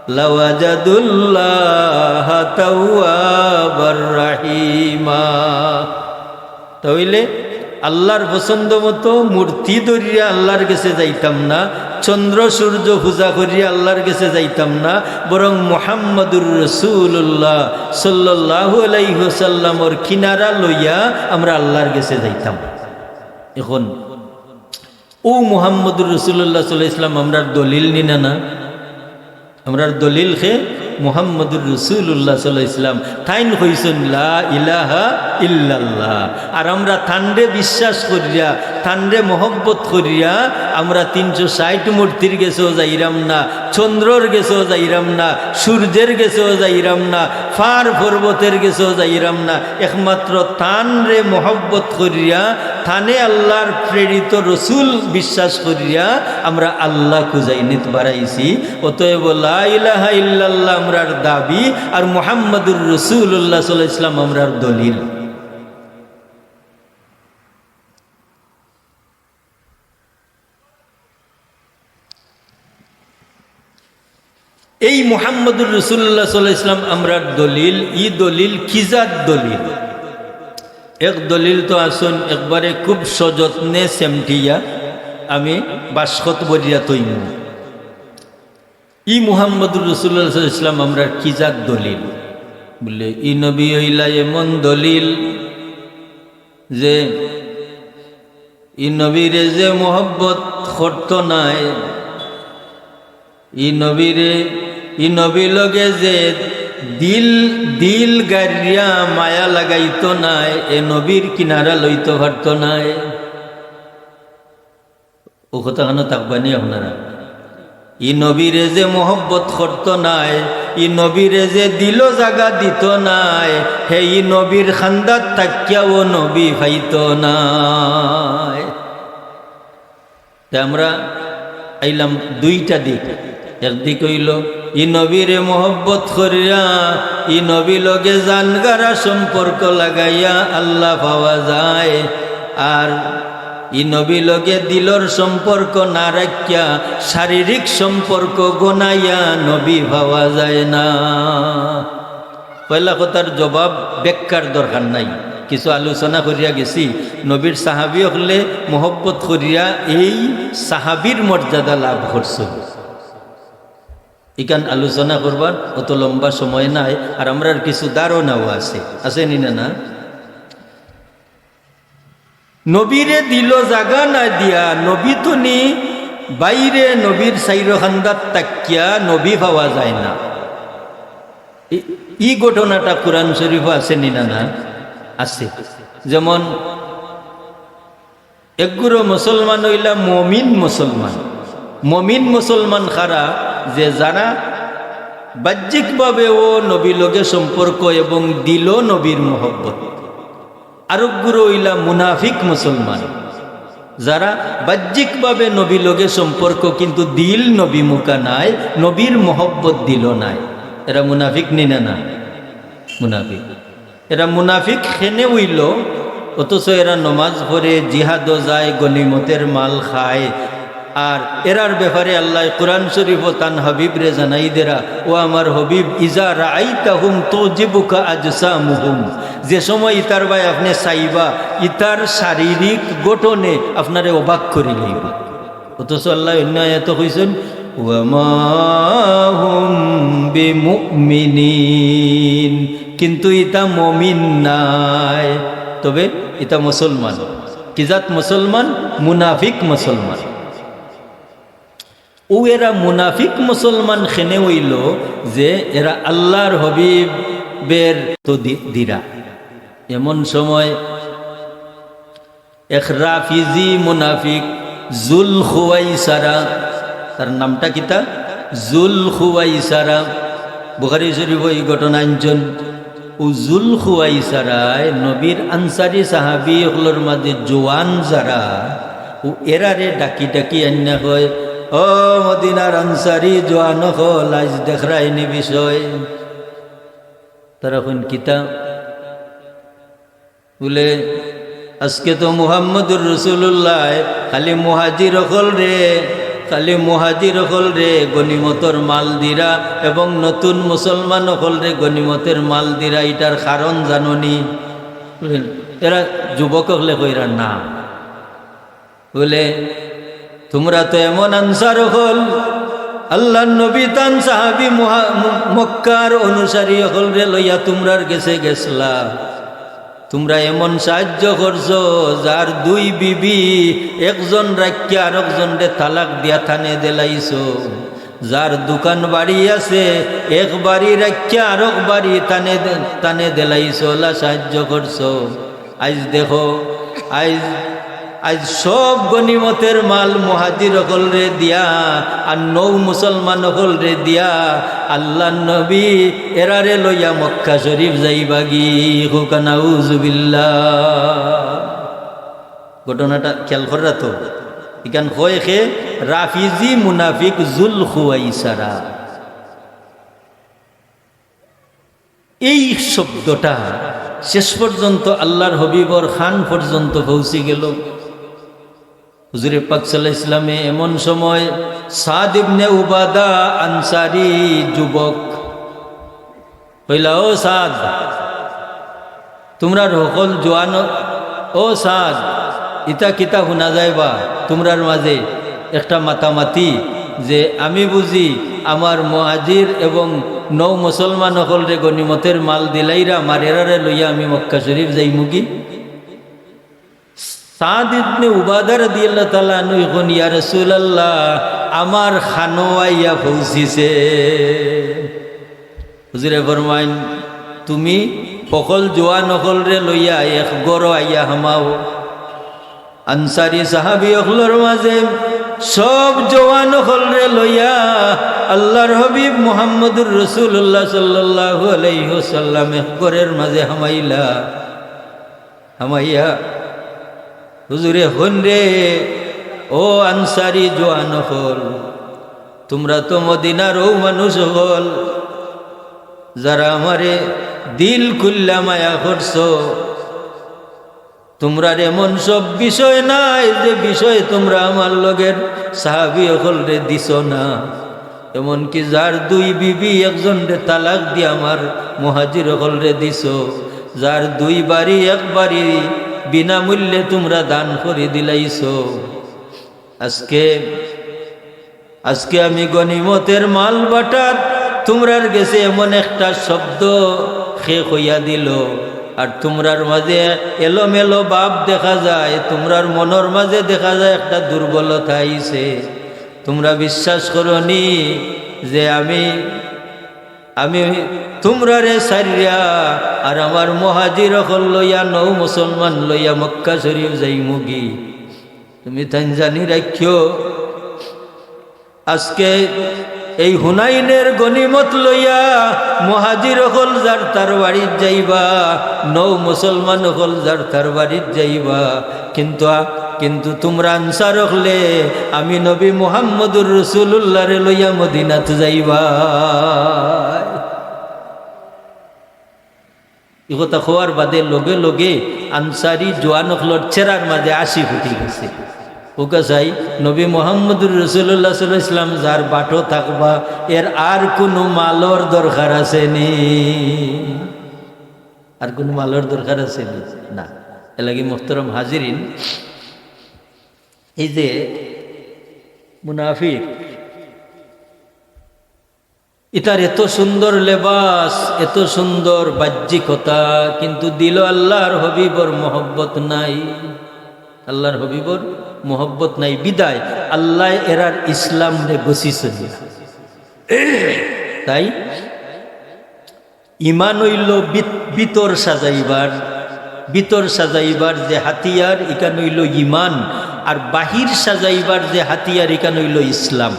লাওয়াজাদুল্লাহা তাওয়াবার রাহিমা। তা অইলে আল্লাহর পছন্দ মতো মূর্তি ধরিয়া আল্লাহর গেছে যাইতাম না, চন্দ্র সূর্য পূজা করিয়া আল্লাহর গেছে যাইতাম না, বরং মুহাম্মদুর রাসূলুল্লাহ সাল্লাল্লাহু আলাইহি ওয়াসাল্লামর কিনারা লইয়া আমরা আল্লাহর গেছে যাইতাম। এখন অউ মুহাম্মদুর রাসূলুল্লাহ সাল্লাল্লাহু আলাইহি ওয়াসাল্লাম আমরার দলিল নি না? না, আমরার দলিল কে মুহাম্মদুর রাসূলুল্লাহ সাল্লাল্লাহু আলাইহি ওয়াসাল্লাম। তাইন কইছইন, "লা ইলাহা ইল্লাল্লাহ।" আর আমরা তানরে বিশ্বাস করিয়া, তানরে মহব্বত করিয়া, আমরা তিনশো ষাইট মূর্তির গেছেও যাইরাম না, চন্দ্রর গেছেও যাইরাম না, সূর্যের গেছেও যাইরাম না, পাহাড় পর্বতের গেছেও যাইরাম না, একমাত্র তানরে মহব্বত করিয়া, তানে আল্লাহর প্রেরিত রসুল বিশ্বাস করিয়া আমরা আল্লাহ খুজাইনিত বাড়াইছি। অতএব লা ইলাহা ইল্লাল্লাহ আমরার দাবি, আর মুহাম্মাদুর রাসূলুল্লাহ সাল্লাল্লাহু আলাইহি ওয়াসাল্লাম আমরার দলিল। এই মুহাম্মদুর রাসূলুল্লাহ সাল্লাল্লাহু আলাইহি ওয়াসাল্লাম আমরার দলিল। ই দলিল কি জাত দলিল? এক দলিল তো আছইন একবারে খুব সযত্নে সেমটিয়া আমি বাস্কত ভরিয়া থইমু। ই মুহাম্মদুর রাসূলুল্লাহ সাল্লাল্লাহু আলাইহি ওয়াসাল্লাম আমরার কি জাত দলিল? বুলে, ই নবী অইলা এমন দলিল যে ই নবীরে যে মহব্বত করতো নায়, ই নবীরে, ই নবী লগে যে দিল, দিল গারিয়া মায়া লাগাইতো নায়, এ নবীর কিনারা লইতো পারতো নায়। অউ কথাখানো থাকবানি আপনারা। ই নবীরে যে মহব্বত করতো নায়, ই নবীরে যে দিলো জাগা দিতো নায়, হে ই নবীর কান্দাত থাকিয়াও নবী পাইতো নায়। তে আমরা আইলাম দুইটা দিক। একদিক অইলো, ই নবীরে মহব্বত করিয়া, ই নবী লগে জানগারা সম্পর্ক লাগাইয়া আল্লাহ পাওয়া যায়। আর ই নবী লগে দিলর সম্পর্ক না রাখিয়া শারীরিক সম্পর্ক গনাইয়া নবী পাওয়া যায় না। পয়লা কথার জবাব ব্যাখ্যার দরকার নাই, কিছু আলোচনা করিয়া গেছি। নবীর সাহাবী অকলে মহব্বত করিয়া এই সাহাবীর মর্যাদা লাভ করছইন। ইখান আলোচনা করবার অত লম্বা সময় নাই, আর আমরার কিছু ধারণাও আছে, আছে নি না? না, নবীরে দিলো জাগা না দিয়া, নবী তো নি বাইরে, নবীর চাইরো কান্দাত থাকিয়া নবী পাওয়া যায় না। ই, ই ঘটনাটা কোরআন শরীফো আছে নি না? না, আছে। যেমন একগুরু মুসলমান অইলা মমিন মুসলমান। মমিন মুসলমান কারা? যে যারা বাহ্যিকভাবেও নবী লগে সম্পর্ক এবং দিলো নবীর মহব্বত। আরকগুরু অইলা মুনাফিক মুসলমান, যারা বাহ্যিকভাবে নবী লগে সম্পর্ক কিন্তু দিল নবী মুখা নাই, নবীর মহব্বত দিলো নাই। এরা মুনাফিক নি না? না, মুনাফিক। এরা মুনাফিক কেনে অইলো, অথচ এরা নমাজ পড়ে, জিহাদো যায়, গনিমতের মাল খায়। আর এরার ব্যাপারে আল্লায় কোরআন শরীফো তান হাবিবরে জানাই দেরা, "ও আমার হাবিব, ইজা রাআইতাহুম তুজিবুকা আজসামুহুম।" যে সময় ইতার বায় আপনে চাইবা, ইতার শারীরিক গঠনে আপনারে অবাক করিলাইবো। অথচ আল্লায় অন্য আয়াতো কইছইন, "ওয়া মা হুম বিমুমিনিন", কিন্তু ইতা মমিন নায়, তবে ইতা মুসলমান। কি জাত মুসলমান? মুনাফিক মুসলমান। অউ এরা মুনাফিক মুসলমান কেনে অইলো যে এরা আল্লাহর হাবিবের তো দি-, দিরা। এমন সময় এক রাফিজি মুনাফিক জুল খুয়াইসারা, তার নামটা কিতা? জুল খুয়াইসারা। বুখারী শরীফো ই ঘটনা আনছইন। অউ জুল খুয়াইছারায় নবীর আনসারী সাহাবী অকলর মাজে জোয়ান যারা, অউ এরারে ডাকি ডাকি আইন্না কয়, "ও মদিনার আনসারী জোয়ান অকল, আইজ দেখরায়নি বিষয়।" তারা কইন, "কিতা?" বুলে, "আজকে তো মুহাম্মদুর রাসূলুল্লাহ খালি মুহাজির অকলরে, খালি মুহাজির অকলরে গনিমতর মাল দিরা এবং নতুন মুসলমান অকলরে গনিমতর মাল দিরা, ইটার কারণ জানোনি?" বুলে, এরা যুবক অকলে কইরা, "না।" বুলে, "তুমরা তো এমন আনসার অকল, আল্লার নবী তান সাহাবী মুহা-, মক্কার অনুসারী অকলরে লইয়া তুমরার গেছে গেছলা। তুমরা এমন সাহায্য করছো, যার দুই বিবি, একজন রাখিয়া আরকজনরে তালাক দিয়া তানে দিলাইছো। যার দোকান বাড়ি আছে, এক বাড়ি রাখিয়া আরক বাড়ি তানে দে-, তানে দিলাইছো, অলা সাহায্য করছো। আইজ দেখো, আইজ, আইজ সব গনিমতর মাল মুহাজির অকলরে দিয়া আর নও মুসলমান অকলরে দিয়া আল্লার নবী এরারে লইয়া মক্কা শরীফ যাইবাগি।" কউক্কা নাউজুবিল্লাহ। ঘটনাটা খেয়াল কররা তো? ইখান কয় কে? রাফিজি মুনাফিক জুল খুয়াইছারা। এই শব্দটা শেষ পর্যন্ত আল্লার হাবিবর কান পর্যন্ত পৌঁছি গেল। হুজুরে পাক সাল্লাল্লাহু আলাইহি ওয়াসাল্লামে এমন সময় সাদ ইবনে উবাদা আনসারী যুবক কইলা, "ও সাদ, তুমরার হকল জোয়ান, ও সাদ, ইতা কিতা হুনা যায় বা তুমরার মাজে একটা মাতামাতি যে আমি বুঝি আমার মুহাজির এবং নও মুসলমান অকলরে গনিমতর মাল দিলাইরাম, আর এরারে লইয়া আমি মক্কা শরীফ যাইমুগি?" সাদ ইবনে উবাদা রাদিয়াল্লাহু তাআলা আনহু কইন, "ইয়া রাসূলুল্লাহ, আমার কানো আইয়া পৌঁছিছে।" হুজুরে ফরমাইন, "তুমি হকল জোয়ান অকলরে লইয়া এক ঘরো আইয়া হামাও।" আনসারী সাহাবী অকলর মাজে সব জোয়ান অকলরে লইয়া আল্লার হাবিব মুহাম্মদুর রাসূলুল্লাহ সাল্লাল্লাহু আলাইহি ওয়াসাল্লাম এক ঘরর মাজে হামাইলা। হামাইয়া হুজুরে কইন, "রে, ও আনসারী জোয়ান অকল, তুমরা তো মদিনার অউ মানুষ অকল, যারা আমারে দিল খুলিয়া মায়া করছো, তুমরার এমন সব বিষয় নাই যে বিষয় তুমরা আমার লগর সাহাবী অকলরে দিছো না। এমনকি যার দুই বিবি একজনরে তালাক দিয়া আমার মুহাজির অকলরে দিছো, যার দুই বাড়ি এক বাড়ি বিনামূল্যে তুমরা দান করি দিলাইছো। আজকে, আজকে আমি গনিমতর মাল বাটাত তুমরার গেছে এমন একটা শব্দ কে কইয়া দিল, আর তুমরার মাজে এলোমেলো ভাব দেখা যায়, তুমরার মনর মাজে দেখা যায় একটা দুর্বলতা আইছে। তুমরা বিশ্বাস করো নি যে আমি, আমি তুমরারে ছাড়িয়া আর আমার মুহাজির অকল লইয়া, নও মুসলমান লইয়া মক্কা শরীফ যাইমুগি?" তুমি তাইন জানি রাখিও, আজকে এই হুনাইনর গনিমত লইয়া মুহাজির অকল যার তার বাড়িত যাইবা, নও মুসলমান অকল যার তার বাড়িত যাইবা, কিন্তু, কিন্তু তুমরা আনসার অকলে আমি নবী মুহাম্মদুর রাসূলুল্লাহরে লইয়া মদিনাত যাইবা। ই কথা কওয়ার বাদে লগে লগে আনসারী জোয়ান অকলর চেহারার মাজে হাসি ফুটি গেছে। অউক্কা চাই, নবী মুহাম্মদুর রাসূলুল্লাহ সাল্লাল্লাহু আলাইহি ওয়াসাল্লাম যার বাটো থাকবা, এর আর কুনু মালর দরকার আছে নি? আর কুনু মালর দরকার আছে নি? না। এরলাগি মোহতরম হাজিরিন, এই যে মুনাফিক, ইতার এত সুন্দর লেবাস, এত সুন্দর বাহ্যিকতা, কিন্তু দিলো আল্লার হাবিবর মহব্বত নাই। আল্লার হাবিবর মহব্বত নাই, বিদায় আল্লায় এরার ইসলামরে গছিছইন না। তাই ইমান অইলো ভিত-, ভিতর সাজাইবার, ভিতর সাজাইবার যে হাতিয়ার, ইখান অইলো ইমান, আর বাহির সাজাইবার যে হাতিয়ার, ইখান অইলো ইসলাম।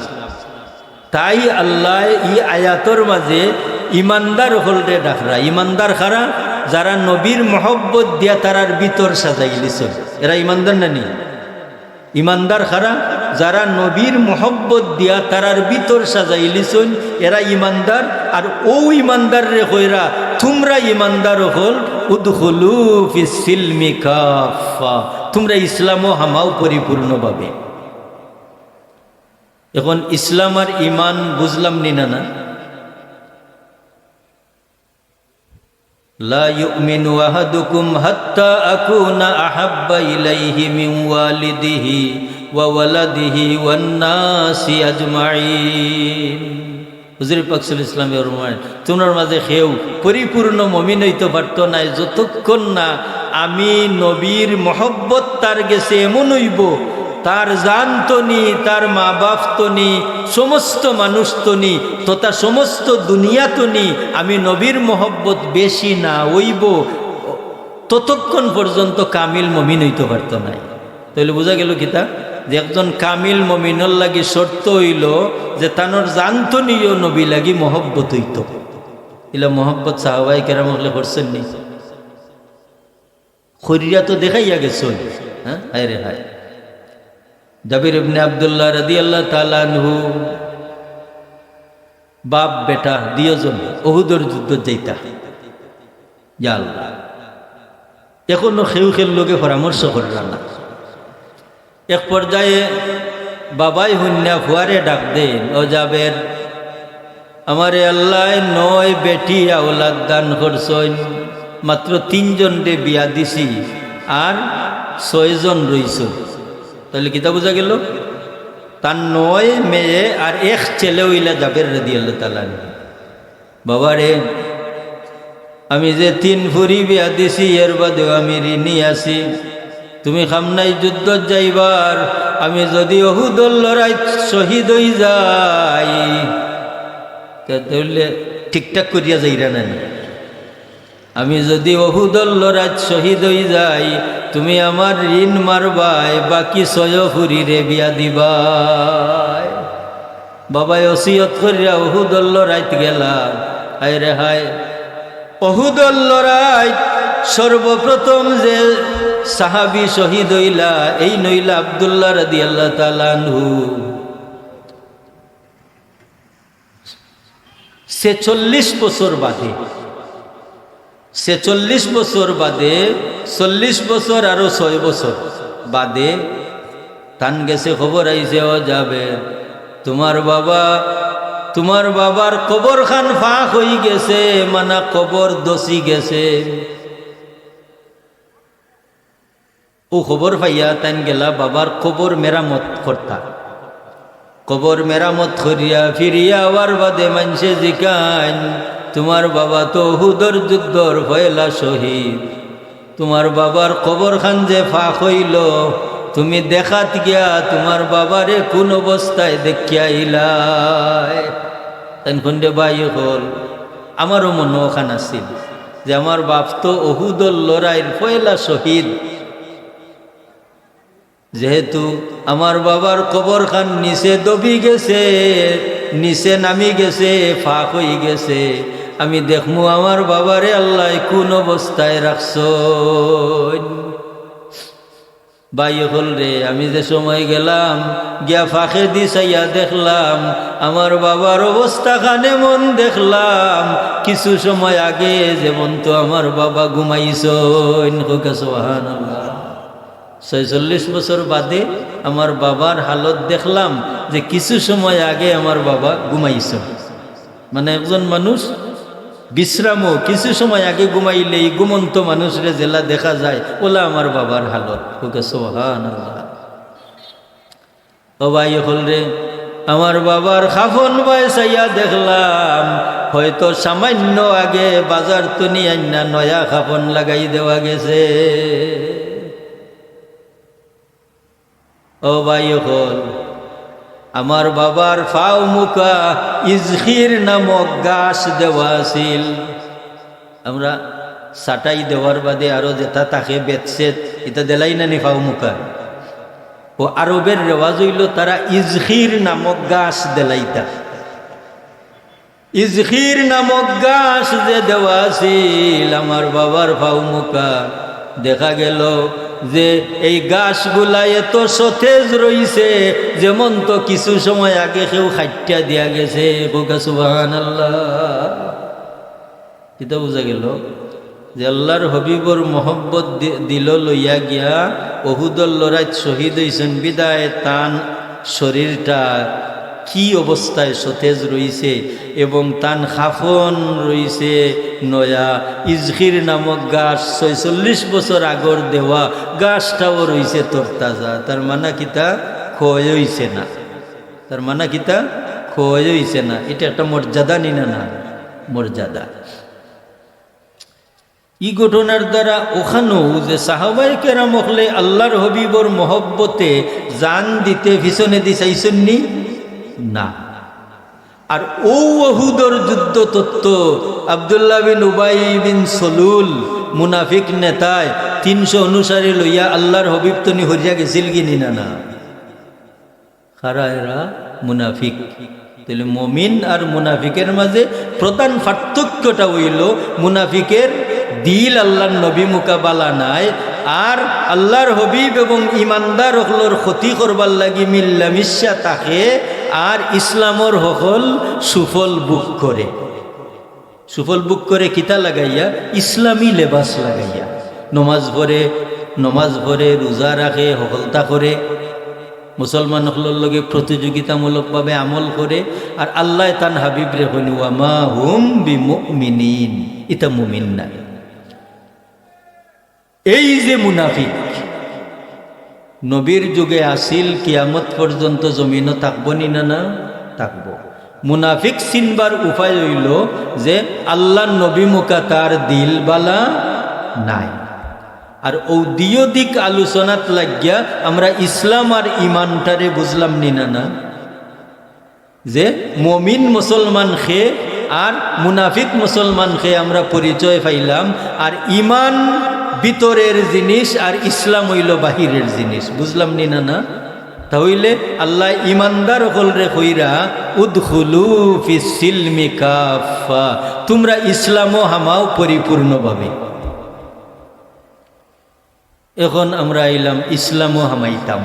তাই আল্লায় ই আয়াতর মাজে ইমানদার অকলরে ডাকরা। ইমানদার কারা? যারা নবীর মহব্বত দিয়া তারার ভিতর সাজাইলিছইন, এরা ইমানদার না নি? ইমানদার কারা? যারা নবীর মহব্বত দিয়া তারার ভিতর সাজাইলিছইন, এরা ইমানদার। আর অউ ইমানদাররে কইরা, তুমরা ইমানদার অকল, উদখুলু ফিস সিলমি কাফফা, তুমরা ইসলামো হামাও পরিপূর্ণভাবে। এখন ইসলাম আর ইমান বুঝলাম নি না, না? লা ইউমিনু আহাদুকুম হাত্তা আকুনা আহাব্বা ইলাইহি মিন ওয়ালিদিহি ওয়া ওয়ালাদিহি ওয়ান নাসি আজমাইন। হুজুর পাক সাল্লাল্লাহু আলাইহি ওয়াসাল্লামে ফরমাইন, তুমরার মাঝে কেউ পরিপূর্ণ মুমিন অইতো পারতো নায় যতক্ষণ না আমি নবীর মহব্বত তার গেছে এমন অইবো, তার জান তনি, তার মা-বাপ তনি, সমস্ত মানুষ তনি, তথা সমস্ত দুনিয়া তনি আমি নবীর মহব্বত বেশি না অইবো, ততক্ষণ পর্যন্ত কামিল মুমিন অইতো পারতো নায়। তাইলে বুঝা গেল কিতা? যে একজন কামিল মুমিনর লাগি শর্ত অইলো যে তানর জান তনিও নবী লাগি মহব্বত অইতো। ইলা মহব্বত সাহাবায়ে কেরাম অকলে করছইন নি? করিয়া তো দেখাইয়া গেছইন। হ্যাঁ, হায় রে হায়। জাবির ইবনে আব্দুল্লাহ রাদিয়াল্লাহু তাআলা আনহু, বাপ বেটা দুইজন উহুদর যুদ্ধত যাইতা। ইয়া আল্লাহ, এখনো কেউ কেউর লগে পরামর্শ কররা না। এক পর্যায়ে বাবায় হুনিয়া ফুয়ারে ডাক দেইন, "ও জাবের, আমারে আল্লায় নয় বেটি আওলাদ দান করছইন, মাত্র তিনজনরে বিয়া দিছি, আর ছয়জন রইছইন।" তাইলে কিতা বুঝা গেল? তার নয় মেয়ে আর এক ছেলে অইলা জাবের রাদিয়াল্লাহু তাআলা আনহু। বাবারে, আমি যে তিন ফুরি বিয়া দিছি, এর বাদেও আমি ঋণী আছি। তুমি খামনায় যুদ্ধত যাইবার, আমি যুদি উহুদর লড়াইত শহীদ অইযাই, তে, তাইলে ঠিকঠাক করিয়া যাইরা না নি? আমি যুদি উহুদর লড়াইত শহীদ অইযাই, তুমি আমার ঋণ মারবায়, বাকি ছয় ফুরিরে বিয়া দিবায়। বাবায় ওসিয়ত করিয়া উহুদর লড়াইত গেলা। হায় রে হায়, উহুদর লড়াইত সর্বপ্রথম যে সাহাবী শহীদ অইলা, এইন অইলা আব্দুল্লাহ রাদিয়াল্লাহু তাআলা আনহু। ছেচল্লিশ বছর বাদে, ছেচল্লিশ বছর বাদে, চল্লিশ বছর আরো ছয় বছর বাদে তান গেছে খবর আইছে, "ও জাবের, তুমার বাবা, তুমার বাবার কবরখান ফাঁক অইগেছে, মানা কবর ধসি গেছে।" অউ খবর পাইয়া তাইন গেলা বাবার কবর মেরামত করতা। কবর মেরামত করিয়া ফিরিয়া আওয়ার বাদে মানষে জিকাইন, "তুমার বাবা তো উহুদর যুদ্ধর পয়লা শহীদ। তুমার বাবার কবরখান যে ফাঁক অইলো, তুমি দেখাত গিয়া তুমার বাবারে কুন অবস্থায় দেখিয়া আইলায়?" তাইন কইন, "রে ভাই অকল, আমারও মনো অখান আছিল যে আমার বাপ তো উহুদর লড়াইর পয়লা শহীদ।" যেহেতু আমার বাবার কবরখান নিচে দবি গেছে, নিচে নামি গেছে, ফাঁক অইগেছে, আমি দেখমু আমার বাবারে আল্লায় কুন অবস্থায় রাখছইন। ভাই অকল রে, আমি যে সময় গেলাম, গিয়া ফাঁকেদি চাইয়া দেখলাম, আমার বাবার অবস্থাখান এমন দেখলাম, কিছু সময় আগে যেমন তো আমার বাবা ঘুমাইছইন। কউক্কা সুবহানাল্লাহ। ছয়চল্লিশ বছর বাদে আমার বাবার হালত দেখলাম যে কিছু সময় আগে আমার বাবা ঘুমাইছইন। মানে একজন মানুষ বিশ্রামও কিছু সময় আগে ঘুমাইলে ই ঘুমন্ত মানুষরে যেলা দেখা যায়, অলা আমার বাবার হালত। কউক্কা সুবহানাল্লাহ। ও ভাই অকল রে, আমার বাবার কাফন বায় চাইয়া দেখলাম, হয়তো সামান্য আগে বাজার তনি আইন্না নয়া কাফন লাগাই দেওয়া গেছে। ও ভাই অকল, আমার বাবার ফাও মুখা ইজখির নামক গাছ দেওয়া আছিল। আমরা ছাটাই দেওয়ার বাদে আরো যেটা থাকে বেতছেত, ইটা দেলাই না নি ফাও মুখা? ও আরবের রেওয়াজ অইলো তারা ইজখির নামক গাছ দেলাইতা। ইজখির নামক গাছ যে দেওয়া আছিল আমার বাবার পাও মুখা, দেখা গেল যে এই গাছগুলা এত সতেজ রইছে, যেমন তো কিছু সময় আগে কেউ কাইট্টা দিয়া গেছে। কউক্কা সুবহানাল্লাহ। কিতা বুঝা গেল? যে আল্লাহর হবিবর মহব্বত দি-, দিলো লইয়া গিয়া উহুদর লড়াইত শহীদ অইছইন, বিধায় তান শরীরটা কি অবস্থায় সতেজ রইছে এবং তান কাফন রইছে নয়া। ইজখির নামক গাছ, ছয়চল্লিশ বছর আগর দেওয়া, গাছটাও রইছে তরতাজা। তার মানে কিতা? ক্ষয় অইছে না। তার মানে কিতা? ক্ষয় অইছে না। ইটা একটা মর্যাদা নি না? না, মর্যাদা। ই ঘটনার দ্বারা অখানউ যে সাহাবায়ে কেরাম অকলে আল্লাহর হবিবর মহব্বতে জান দিতে পিছনেদি চাইছইন নি? না। আর অউ উহুদর যুদ্ধত তো আব্দুল্লাহ বিন উবাই বিন সলুল, মুনাফিক নেতায়, তিনশো অনুসারী লইয়া আল্লাহর হবিব তনি হরিয়া গেছিল গি নি না? না। কারা এরা? মুনাফিক। তাইলে মমিন আর মুনাফিকর মাঝে প্রধান পার্থক্যটা অইলো, মুনাফিকর দিল আল্লাহর নবী মুখা বালা নায়, আর আল্লাহর হবিব এবং ইমানদার অকলর ক্ষতি করবার লাগি মিল্লামিশা থাকে, আর ইসলামর হকল সুফল ভোগ করে। সুফল ভোগ করে কিতা লাগাইয়া? ইসলামী লেবাস লাগাইয়া। নমাজ পড়ে, নমাজ পড়ে, রোজা রাখে, হকলতা করে, মুসলমান অকলর লগে প্রতিযোগিতামূলকভাবে আমল করে, আর আল্লায় তান হাবিবরে কইন, "ওয়ামা হুম বিমুমিনিন", ইতা মুমিন নায়। এই যে মুনাফিক, নবীর যুগে আছিল, কিয়ামত পর্যন্ত জমিনো থাকবো নি না? না, থাকবো। মুনাফিক চিনবার উপায় অইলো যে আল্লাহর নবী মুখা তার দিল বালা নায়। আর অউ দিও দিক আলোচনাত লাগিয়া আমরা ইসলাম আর ইমানটারে বুঝলাম নি না? না, যে মমিন মুসলমান কে আর মুনাফিক মুসলমান কে আমরা পরিচয় পাইলাম, আর ইমান ভিতরের জিনিস আর ইসলাম অইলো বাহিরের জিনিস। বুঝলাম নি না? না, তা অইলে আল্লায় ইমানদার অকলরে কইরা, "উদখুলু ফিস সিলমি কাফফা", তুমরা ইসলামো হামাও পরিপূর্ণভাবে। এখন আমরা আইলাম ইসলামো হামাইতাম।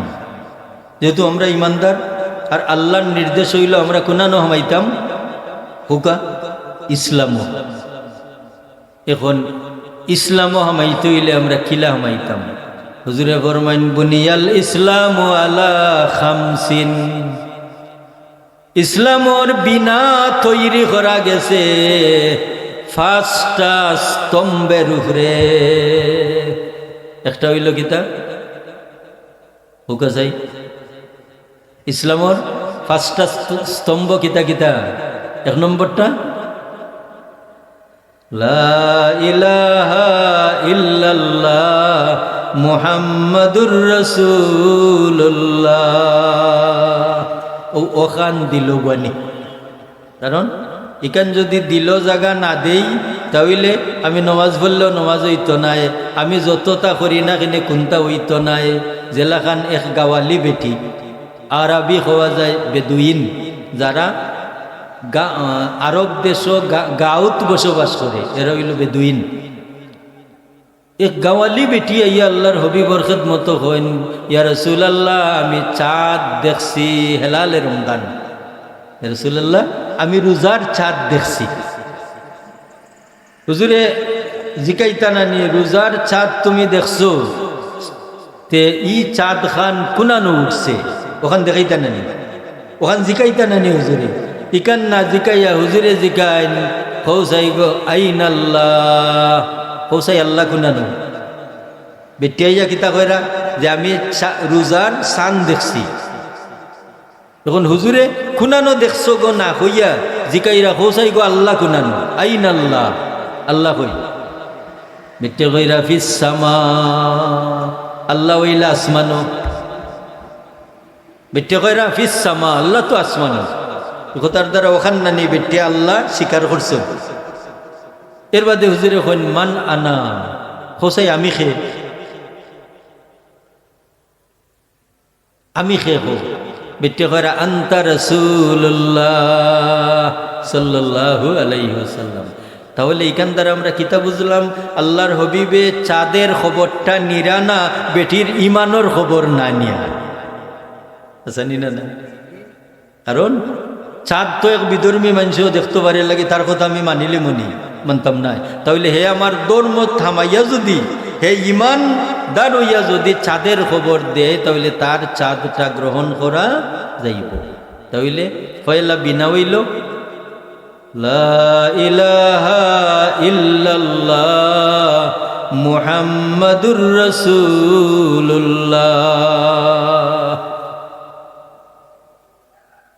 যেহেতু আমরা ইমানদার, আর আল্লাহর নির্দেশ অইলো আমরা কুনানো হামাইতাম? কউক্কা, ইসলামো। এখন ইসলামো হামাইতে অইলে আমরা কিলা হামাইতাম? হুজুরে ফরমাইন, "বুনিয়াল ইসলামু আলা খামসিন।" ইসলামর বিনা তৈরি করা গেছে পাঁচটা স্তম্ভর উপরে। একটা অইলো কিতা? কউক্কা চাই। ইসলামর পাঁচটা স্ত-, স্তম্ভ কিতা কিতা? এক নম্বরটা, লা ইলাহা ইল্লাল্লাহ মুহাম্মাদুর রাসূলুল্লাহ। অউ অখান দিলো বানি। কারণ ইখান যুদি দিলো জাগা না দেই, তা অইলে আমি নমাজ পড়লেও নমাজ অইতো নায়, আমি যততা করি না কেনে কুন্তা অইতো নায়। যেলাখান এক গাওয়ালি বেটি, আরবি কওয়া যায় বেদুইন, যারা গা-, আহ, আরব দেশো গা-, গাউত বসবাস করে, এরা অইলো বেদুইন। এক গাওয়ালি বেটি আইয়া আল্লাহর হবিবর খেদমতো কইন, "ইয়া রাসূলুল্লাহ, আমি চাঁদ দেখছি হেলালে রমজান। ইয়া রাসূলুল্লাহ, আমি রোজার চাঁদ দেখছি।" হুজুরে জিকাইতা নানি, "রোজার চাঁদ তুমি দেখছো? তে ই চাঁদ খান কুনানো উঠছে? অখান দেখাইতা নানি?" অখান জিকাইতা নানি হুজুরে? ইখান না জিকাইয়া হুজুরে জিকাইন, "কও চাই গো, আইনাল্লাহ?" কও চাই আল্লাহ কুনানো? বেটি আইয়া কিতা কইরা যে, "আমি চা-, রোজার চান দেখছি।" এখন হুজুরে কুনানো দেখছো গো না কইয়া জিকাইরা, "কও চাই গো আল্লাহ কুনানো? আইনাল্লাহ?" আল্লাহ কই? বেটি কইরা, "ফিস সামা।" আল্লাহ অইলা আসমানো। বেটি কইরা, "ফিস সামা, আল্লাহ তো আসমানো।" ই কথার দ্বারা অখান নানি বেটি আল্লাহ স্বীকার করছে। এর বাদে হুজুরে কইন, "মান আনা?" কও চাই আমি কে? আমি কে কও? বেটি কইরা, "আনতা রাসূলুল্লাহ।" সাল্লাল্লাহু আলাইহি ওয়াসাল্লাম। তাহলে ইখান দ্বারা আমরা কিতা বুঝলাম? আল্লাহর হাবিবে চাঁদের খবরটা নিরা না, বেটির ইমানর খবর না নিয়া। আচ্ছা, নি না, না? কারণ চাঁদ তো এক বিধর্মী মানষেও দেখতো পারে লাগি, তার কথা আমি মানিলিমুনি, মানতাম নায়। তাইলে হে আমার ধর্মত হামাইয়া যুদি, হে ইমানদার অইয়া যুদি চাঁদের খবর দেয়, তাইলে তার চাঁদটা গ্রহণ করা যাইবো। তাইলে পয়লা বিনা অইলো, লা ইলাহা ইল্লাল্লাহ মুহাম্মাদুর রাসূলুল্লাহ।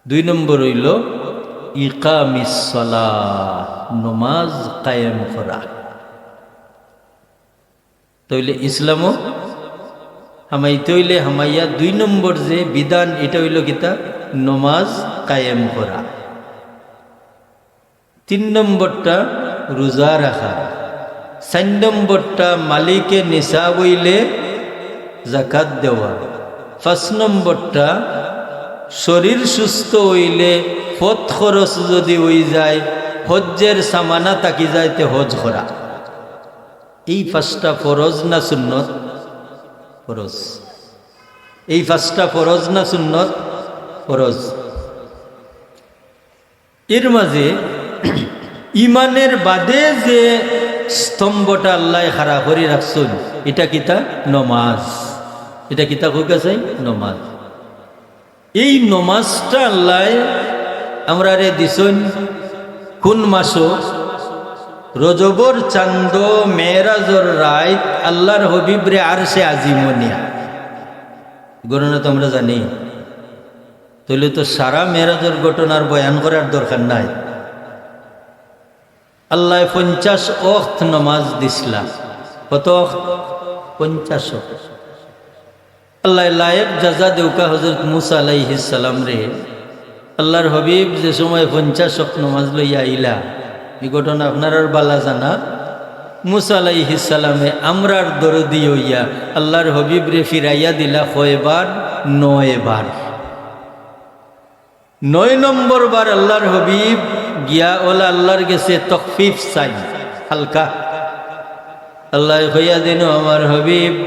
দুই নম্বর অইলো ইকামিস সালাহ, নমাজ কায়েম করা। তাইলে ইসলামও হামাইতে অইলে হামাইয়া দুই নম্বর যে বিধান, ইটা অইলো কিতা? নমাজ কায়েম করা। তিন নম্বরটা রোজা রাখা। চাইর নম্বরটা মালিকে নিসাব অইলে জাকাত দেওয়া। পাঁচ নম্বরটা শরীর সুস্থ অইলে পথ খরচ যুদি অইযায়, হজ্জের সামানা থাকি যায়, তে হজ করা। এই পাঁচটা ফরজ না সুন্নত? ফরজ। এই পাঁচটা ফরজ না সুন্নত? ফরজ। এর মাঝে ইমানের বাদে যে স্তম্ভটা আল্লায় খাড়া করি রাখছইন, ইটা কিতা? নমাজ। ইটা কিতা কউক্কা চাই? নমাজ। এই নমাজটা আল্লায় আমরারে দিছইন কুন মাসো? রজবর চান্দো, মেরাজর রাইত, আল্লাহর হাবিবরে আরশে আজিমো নিয়া। ঘটনা তো আমরা জানি। তাইলে তো সারা মেরাজর ঘটনার বয়ান করার দরকার নাই। আল্লায় পঞ্চাশ অক্ত নমাজ দিছলা। কত অক্ত? পঞ্চাশ অক্ত। আল্লায় লায়েক জাযা দেউক্কা হজরত মুসা আলাইহিস সালামরে। আল্লাহর হাবিব যে সময় পঞ্চাশ অক্ত নমাজ লইয়া আইলা, ই ঘটনা আপনারার বালা জানা। মুসা আলাইহিস সালামে আমরার দরদি অইয়া আল্লাহর হাবিবরে ফিরাইয়া দিলা কয়বার? নয়বার। নয় নম্বর বার আল্লাহর হাবিব গিয়া অলা আল্লাহর গেছে তখফিফ চাইন, হালকা। আল্লায় কইয়া দিন, "ও আমার হাবিব,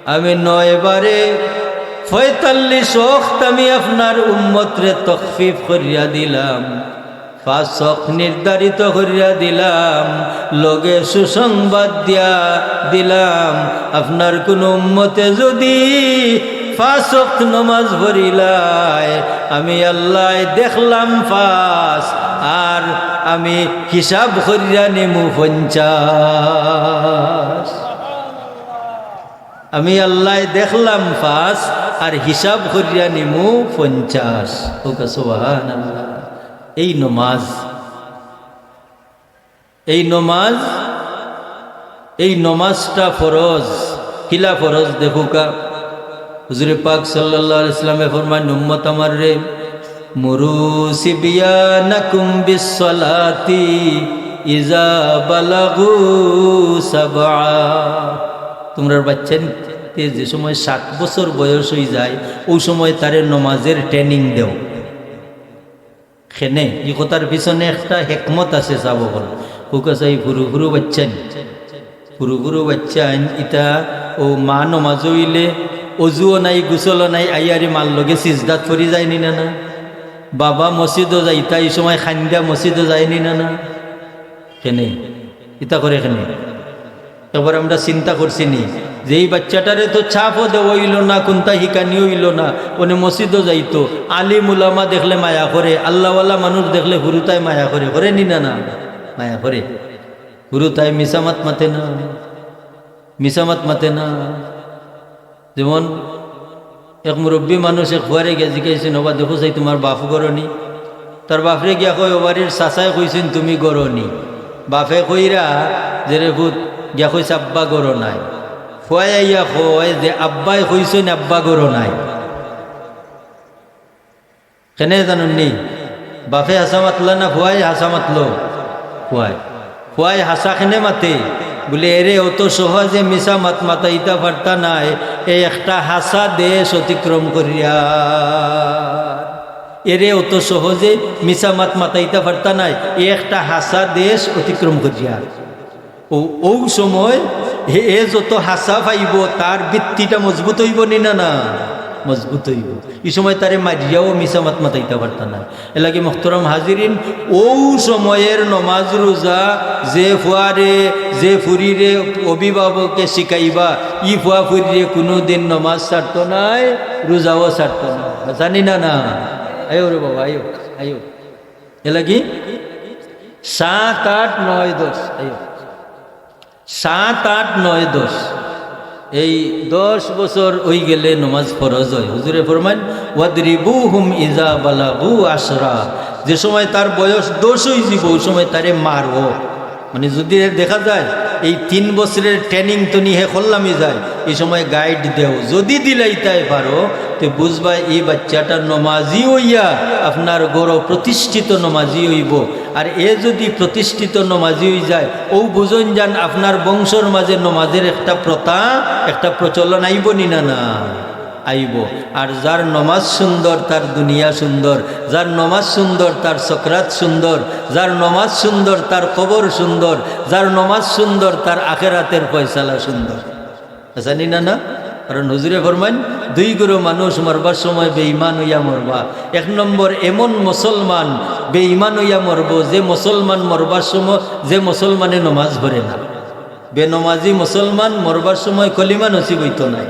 আমি নয় বারে পঁয়তাল্লিশ অক্ত আমি আপনার উম্মতরে তখফিফ করিয়া দিলাম, পাঁচ অক্ত নির্ধারিত করিয়া দিলাম, লগে সুসংবাদ দিয়া দিলাম, আপনার কুনু উম্মতে যুদি পাঁচ অক্ত নমাজ পড়িলায়, আমি আল্লায় দেখলাম পাঁচ, আর আমি হিসাব করিয়া নিমু পঞ্চাশ।" আমি আল্লায় দেখলাম পাঁচ, আর হিসাব করিয়া নিমু পঞ্চাশ। কউক্কা সুবহানাল্লাহ। এই নমাজ, এই নমাজ, এই নমাজটা ফরজ। কিলা ফরজ দেখউক্কা। হুজুরে পাক সাল্লাল্লাহু আলাইহি ওয়াসাল্লামে ফরমাইন, "উম্মত আমাররে, মুরু সিবিয়ানাকুম বিসসালাতি ইযা বালাগু সাবআ।" তুমরার বাইচ্চাইন্তে যে সময় সাত বছর বয়স অইযায়, অউ সময় তারে নমাজের training দেও। কেনে, ই কথার পিছনে একটা হেকমত আছে, সাব অকল। কউক্কা চাই, হুরু হুরু বাইচ্চাইন, হুরু হুরু বাইচ্চাইন, ইতা অউ মা নমাজো অইলে অজুও নাই, গোসলও নাই, আইয়ারি মার লগে সিজদাত পড়ি যায়নি না, না? বাবা মসজিদো যাইতা, ই সময় কাইন্দা মসজিদো যায়নি না, না? কেনে, ইতা করে কেনে? একবার আমরা চিন্তা করছি নি যে এই বাইচ্চাটারে তো চাপও দেওয়া অইলো না, কুন্তা হিকানি অইলো না, অনে মসজিদো যাইতো, আলিম উলামা দেখলে মায়া করে, আল্লাহওয়ালা মানুষ দেখলে হুরুতায় মায়া করে, করেনি না, না? মায়া করে। হুরুতায় মিছা মাত মাতে না, মিছা মাত মাতে না। যেমন এক মুরব্বী মানুষ এক ফুয়ারে গিয়া জিকাইছইন, "ওবা দেখো চাই তুমার বাফ ঘরো নি?" তার বাফরে গিয়া কয়, "ও বাড়ির চাচায় কইছইন তুমি ঘরো নি।" বাফে কইরা যে, "রে পুত," গিয়া কইছে, "আব্বা ঘরো নাই।" ফুয়ায় আইয়া কয় যে, "আব্বায় কইছইন আব্বা ঘরো নাই।" কেনে জানইন নি? বাফে হাছা মাতলা না ফুয়ায় হাছা মাতলো? ফুয়ায়। ফুয়ায় হাছা কেনে মাতে? বুলে, "এরে, অত সহজে মিছা মাত মাতাইতা পারতা নায়, এই একটা হাছা দেশ অতিক্রম করিয়া।" এরে অত সহজে মিছা মাত মাতাইতা পারতা নায়। এ একটা হাছা দেশ অতিক্রম করিয়া। ও, অউ সময় হে, এ যত হাছা পাইবো, তার ভিত্তিটা মজবুত অইবো নি না, না? মজবুত অইবো। ই সময় তারে মারিয়াও মিছা মাত মাতাইতা পারতা নায়। এরলাগি মোহতরম হাজিরিন, অউ সময়র নমাজ রুজা যে ফুয়ারে, যে ফুরিরে অভিভাবকে শিখাইবা, ই ফুয়া ফুরিরে কুনুদিন নমাজ ছাড়তো নায়, রুজাও ছাড়তো নায়। জানি না, না? আইও রে বাবা, আইও, আইও। এরলাগি সাত, আট, নয়, দশ, আইও। সাত, আট, নয়, দশ। এই দশ বছর অইগেলে নমাজ ফরজ অয়। হুজুরে ফরমাইন, "ওয়াদরিবুহুম ইজা বালাগু আশরা।" যে সময় তার বয়স দশ অইযিবো, অউ সময় তারে মারো। মানে, যুদি দেখা যায় এই তিন বছরর training তনি হে করলামি যায়, ই সময় guide দেও। যুদি দিলাইতায় পারো, তে বুঝবা ই বাইচ্চাটা নমাজি অইয়া আপনার ঘরো প্রতিষ্ঠিত নমাজি অইবো। আর এ যুদি প্রতিষ্ঠিত নমাজি অইযায়, অউ বুঝইন যান আপনার বংশর মাজে নমাজর একটা প্রথা, একটা প্রচলন আইবো নি না, না? আইবো। আর যার নমাজ সুন্দর, তার দুনিয়া সুন্দর, যার নমাজ সুন্দর, তার সকরাত সুন্দর, যার নমাজ সুন্দর, তার কবর সুন্দর, যার নমাজ সুন্দর, তার আখেরাতর ফয়সালা সুন্দর। আচ্ছা, নি না, না? কারণ হুজুরে ফরমাইন, দুই গুরু মানুষ মরবার সময় বেঈমান অইয়া মরবা। এক নম্বর, এমন মুসলমান বেঈমান অইয়া মরবো, যে মুসলমান মরবার সময়, যে মুসলমানে নমাজ পড়ে না। বেনমাজি মুসলমান মরবার সময় কলিমা নসিব অইতো নায়।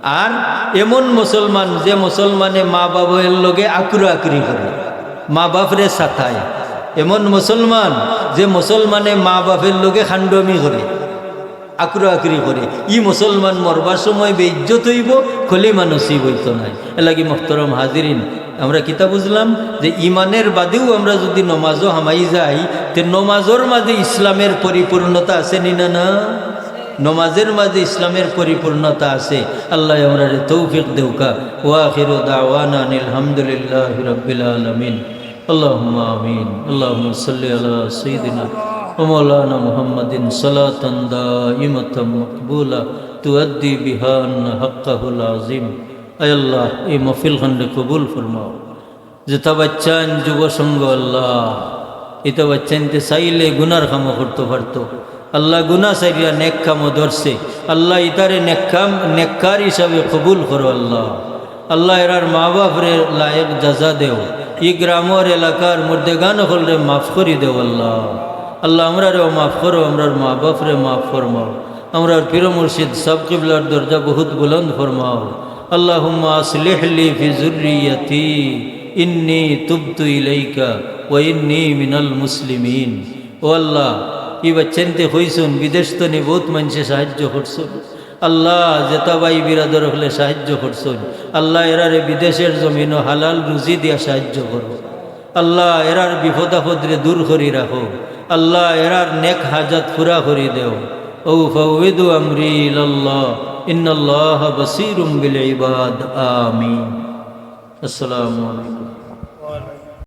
আর এমন মুসলমান, যে মুসলমানে মা বাফর লগে আকুরা আকুরি করে, মা বাফরে সাতায়। এমন মুসলমান, যে মুসলমানে মা বাফর লগে খান্ডমি করে, আকুরা আকুরি করে, ই মুসলমান মরবার সময় বেইজ্জত অইবো, কলিমা নসিব অইতো নায়। এরলাগি মোহতরম হাজিরিন, আমরা কিতা বুঝলাম যে ইমানর বাদেউ আমরা যুদি নমাজো হামাই যাই, তে নমাজর মাজে ইসলামর পরিপূর্ণতা আছে নি না, না? নমাজর মাজে ইসলামর পরিপূর্ণতা আছে। আল্লায় আমরারে তৌফিক দেউকা। ওয়া আখিরু দাওয়ানা আনিল হামদুলিল্লাহি রাব্বিল আলামিন। اللهم آمين. اللهم صل على سيدنا ومولانا محمد صلاة دائمة مقبولة تؤدي بها عنا حقه العظيم. আয় আল্লাহ, এই মাহফিল খানরে কবুল ফরমাও। যেতা বাইচ্চাইন যুব সংঘ আল্লাহ, ইতা বাইচ্চাইন্তে চাইলে গুনার কামও করতো পারতো। আল্লাহ গুনা ছাড়িয়া নেক কামও ধরছে। আল্লাহ ইতারে নেক কাম, নেককার হিসাবে কবুল করো আল্লাহ। আল্লাহ এরার মা বাফরে লায়েক জাযা দেও। ই গ্রামর এলাকার মুর্দেগান অকলরে মাফ করি দেও আল্লাহ। আল্লাহ আমরারেও মাফ করো, আমরার মা বাফরে মাফ ফরমাও। আমরার পীর মুর্শিদ সাব কিবলার দরজা বহুত বুলন্দ ফরমাও। اللهم أصلح لي في ذريتي إني تبت إليك وإني من المسلمين. ও আল্লাহ, ই বাইচ্চাইন্তে কইছইন, বিদেশ তনে বহুত মানষে সাহায্য করছইন। আল্লাহ, যেতা ভাই বিরাদর অকলে সাহায্য করছইন, আল্লাহ এরারে বিদেশর জমিনো হালাল রুজি দিয়া সাহায্য করো। আল্লাহ এরার বিপদ আপদরে দূর করি রাখো। আল্লাহ এরার নেক হাজাত পুরা করি দেও। أفوض أمري إلى الله إن الله بصير بالعباد. آمين. السلام عليكم.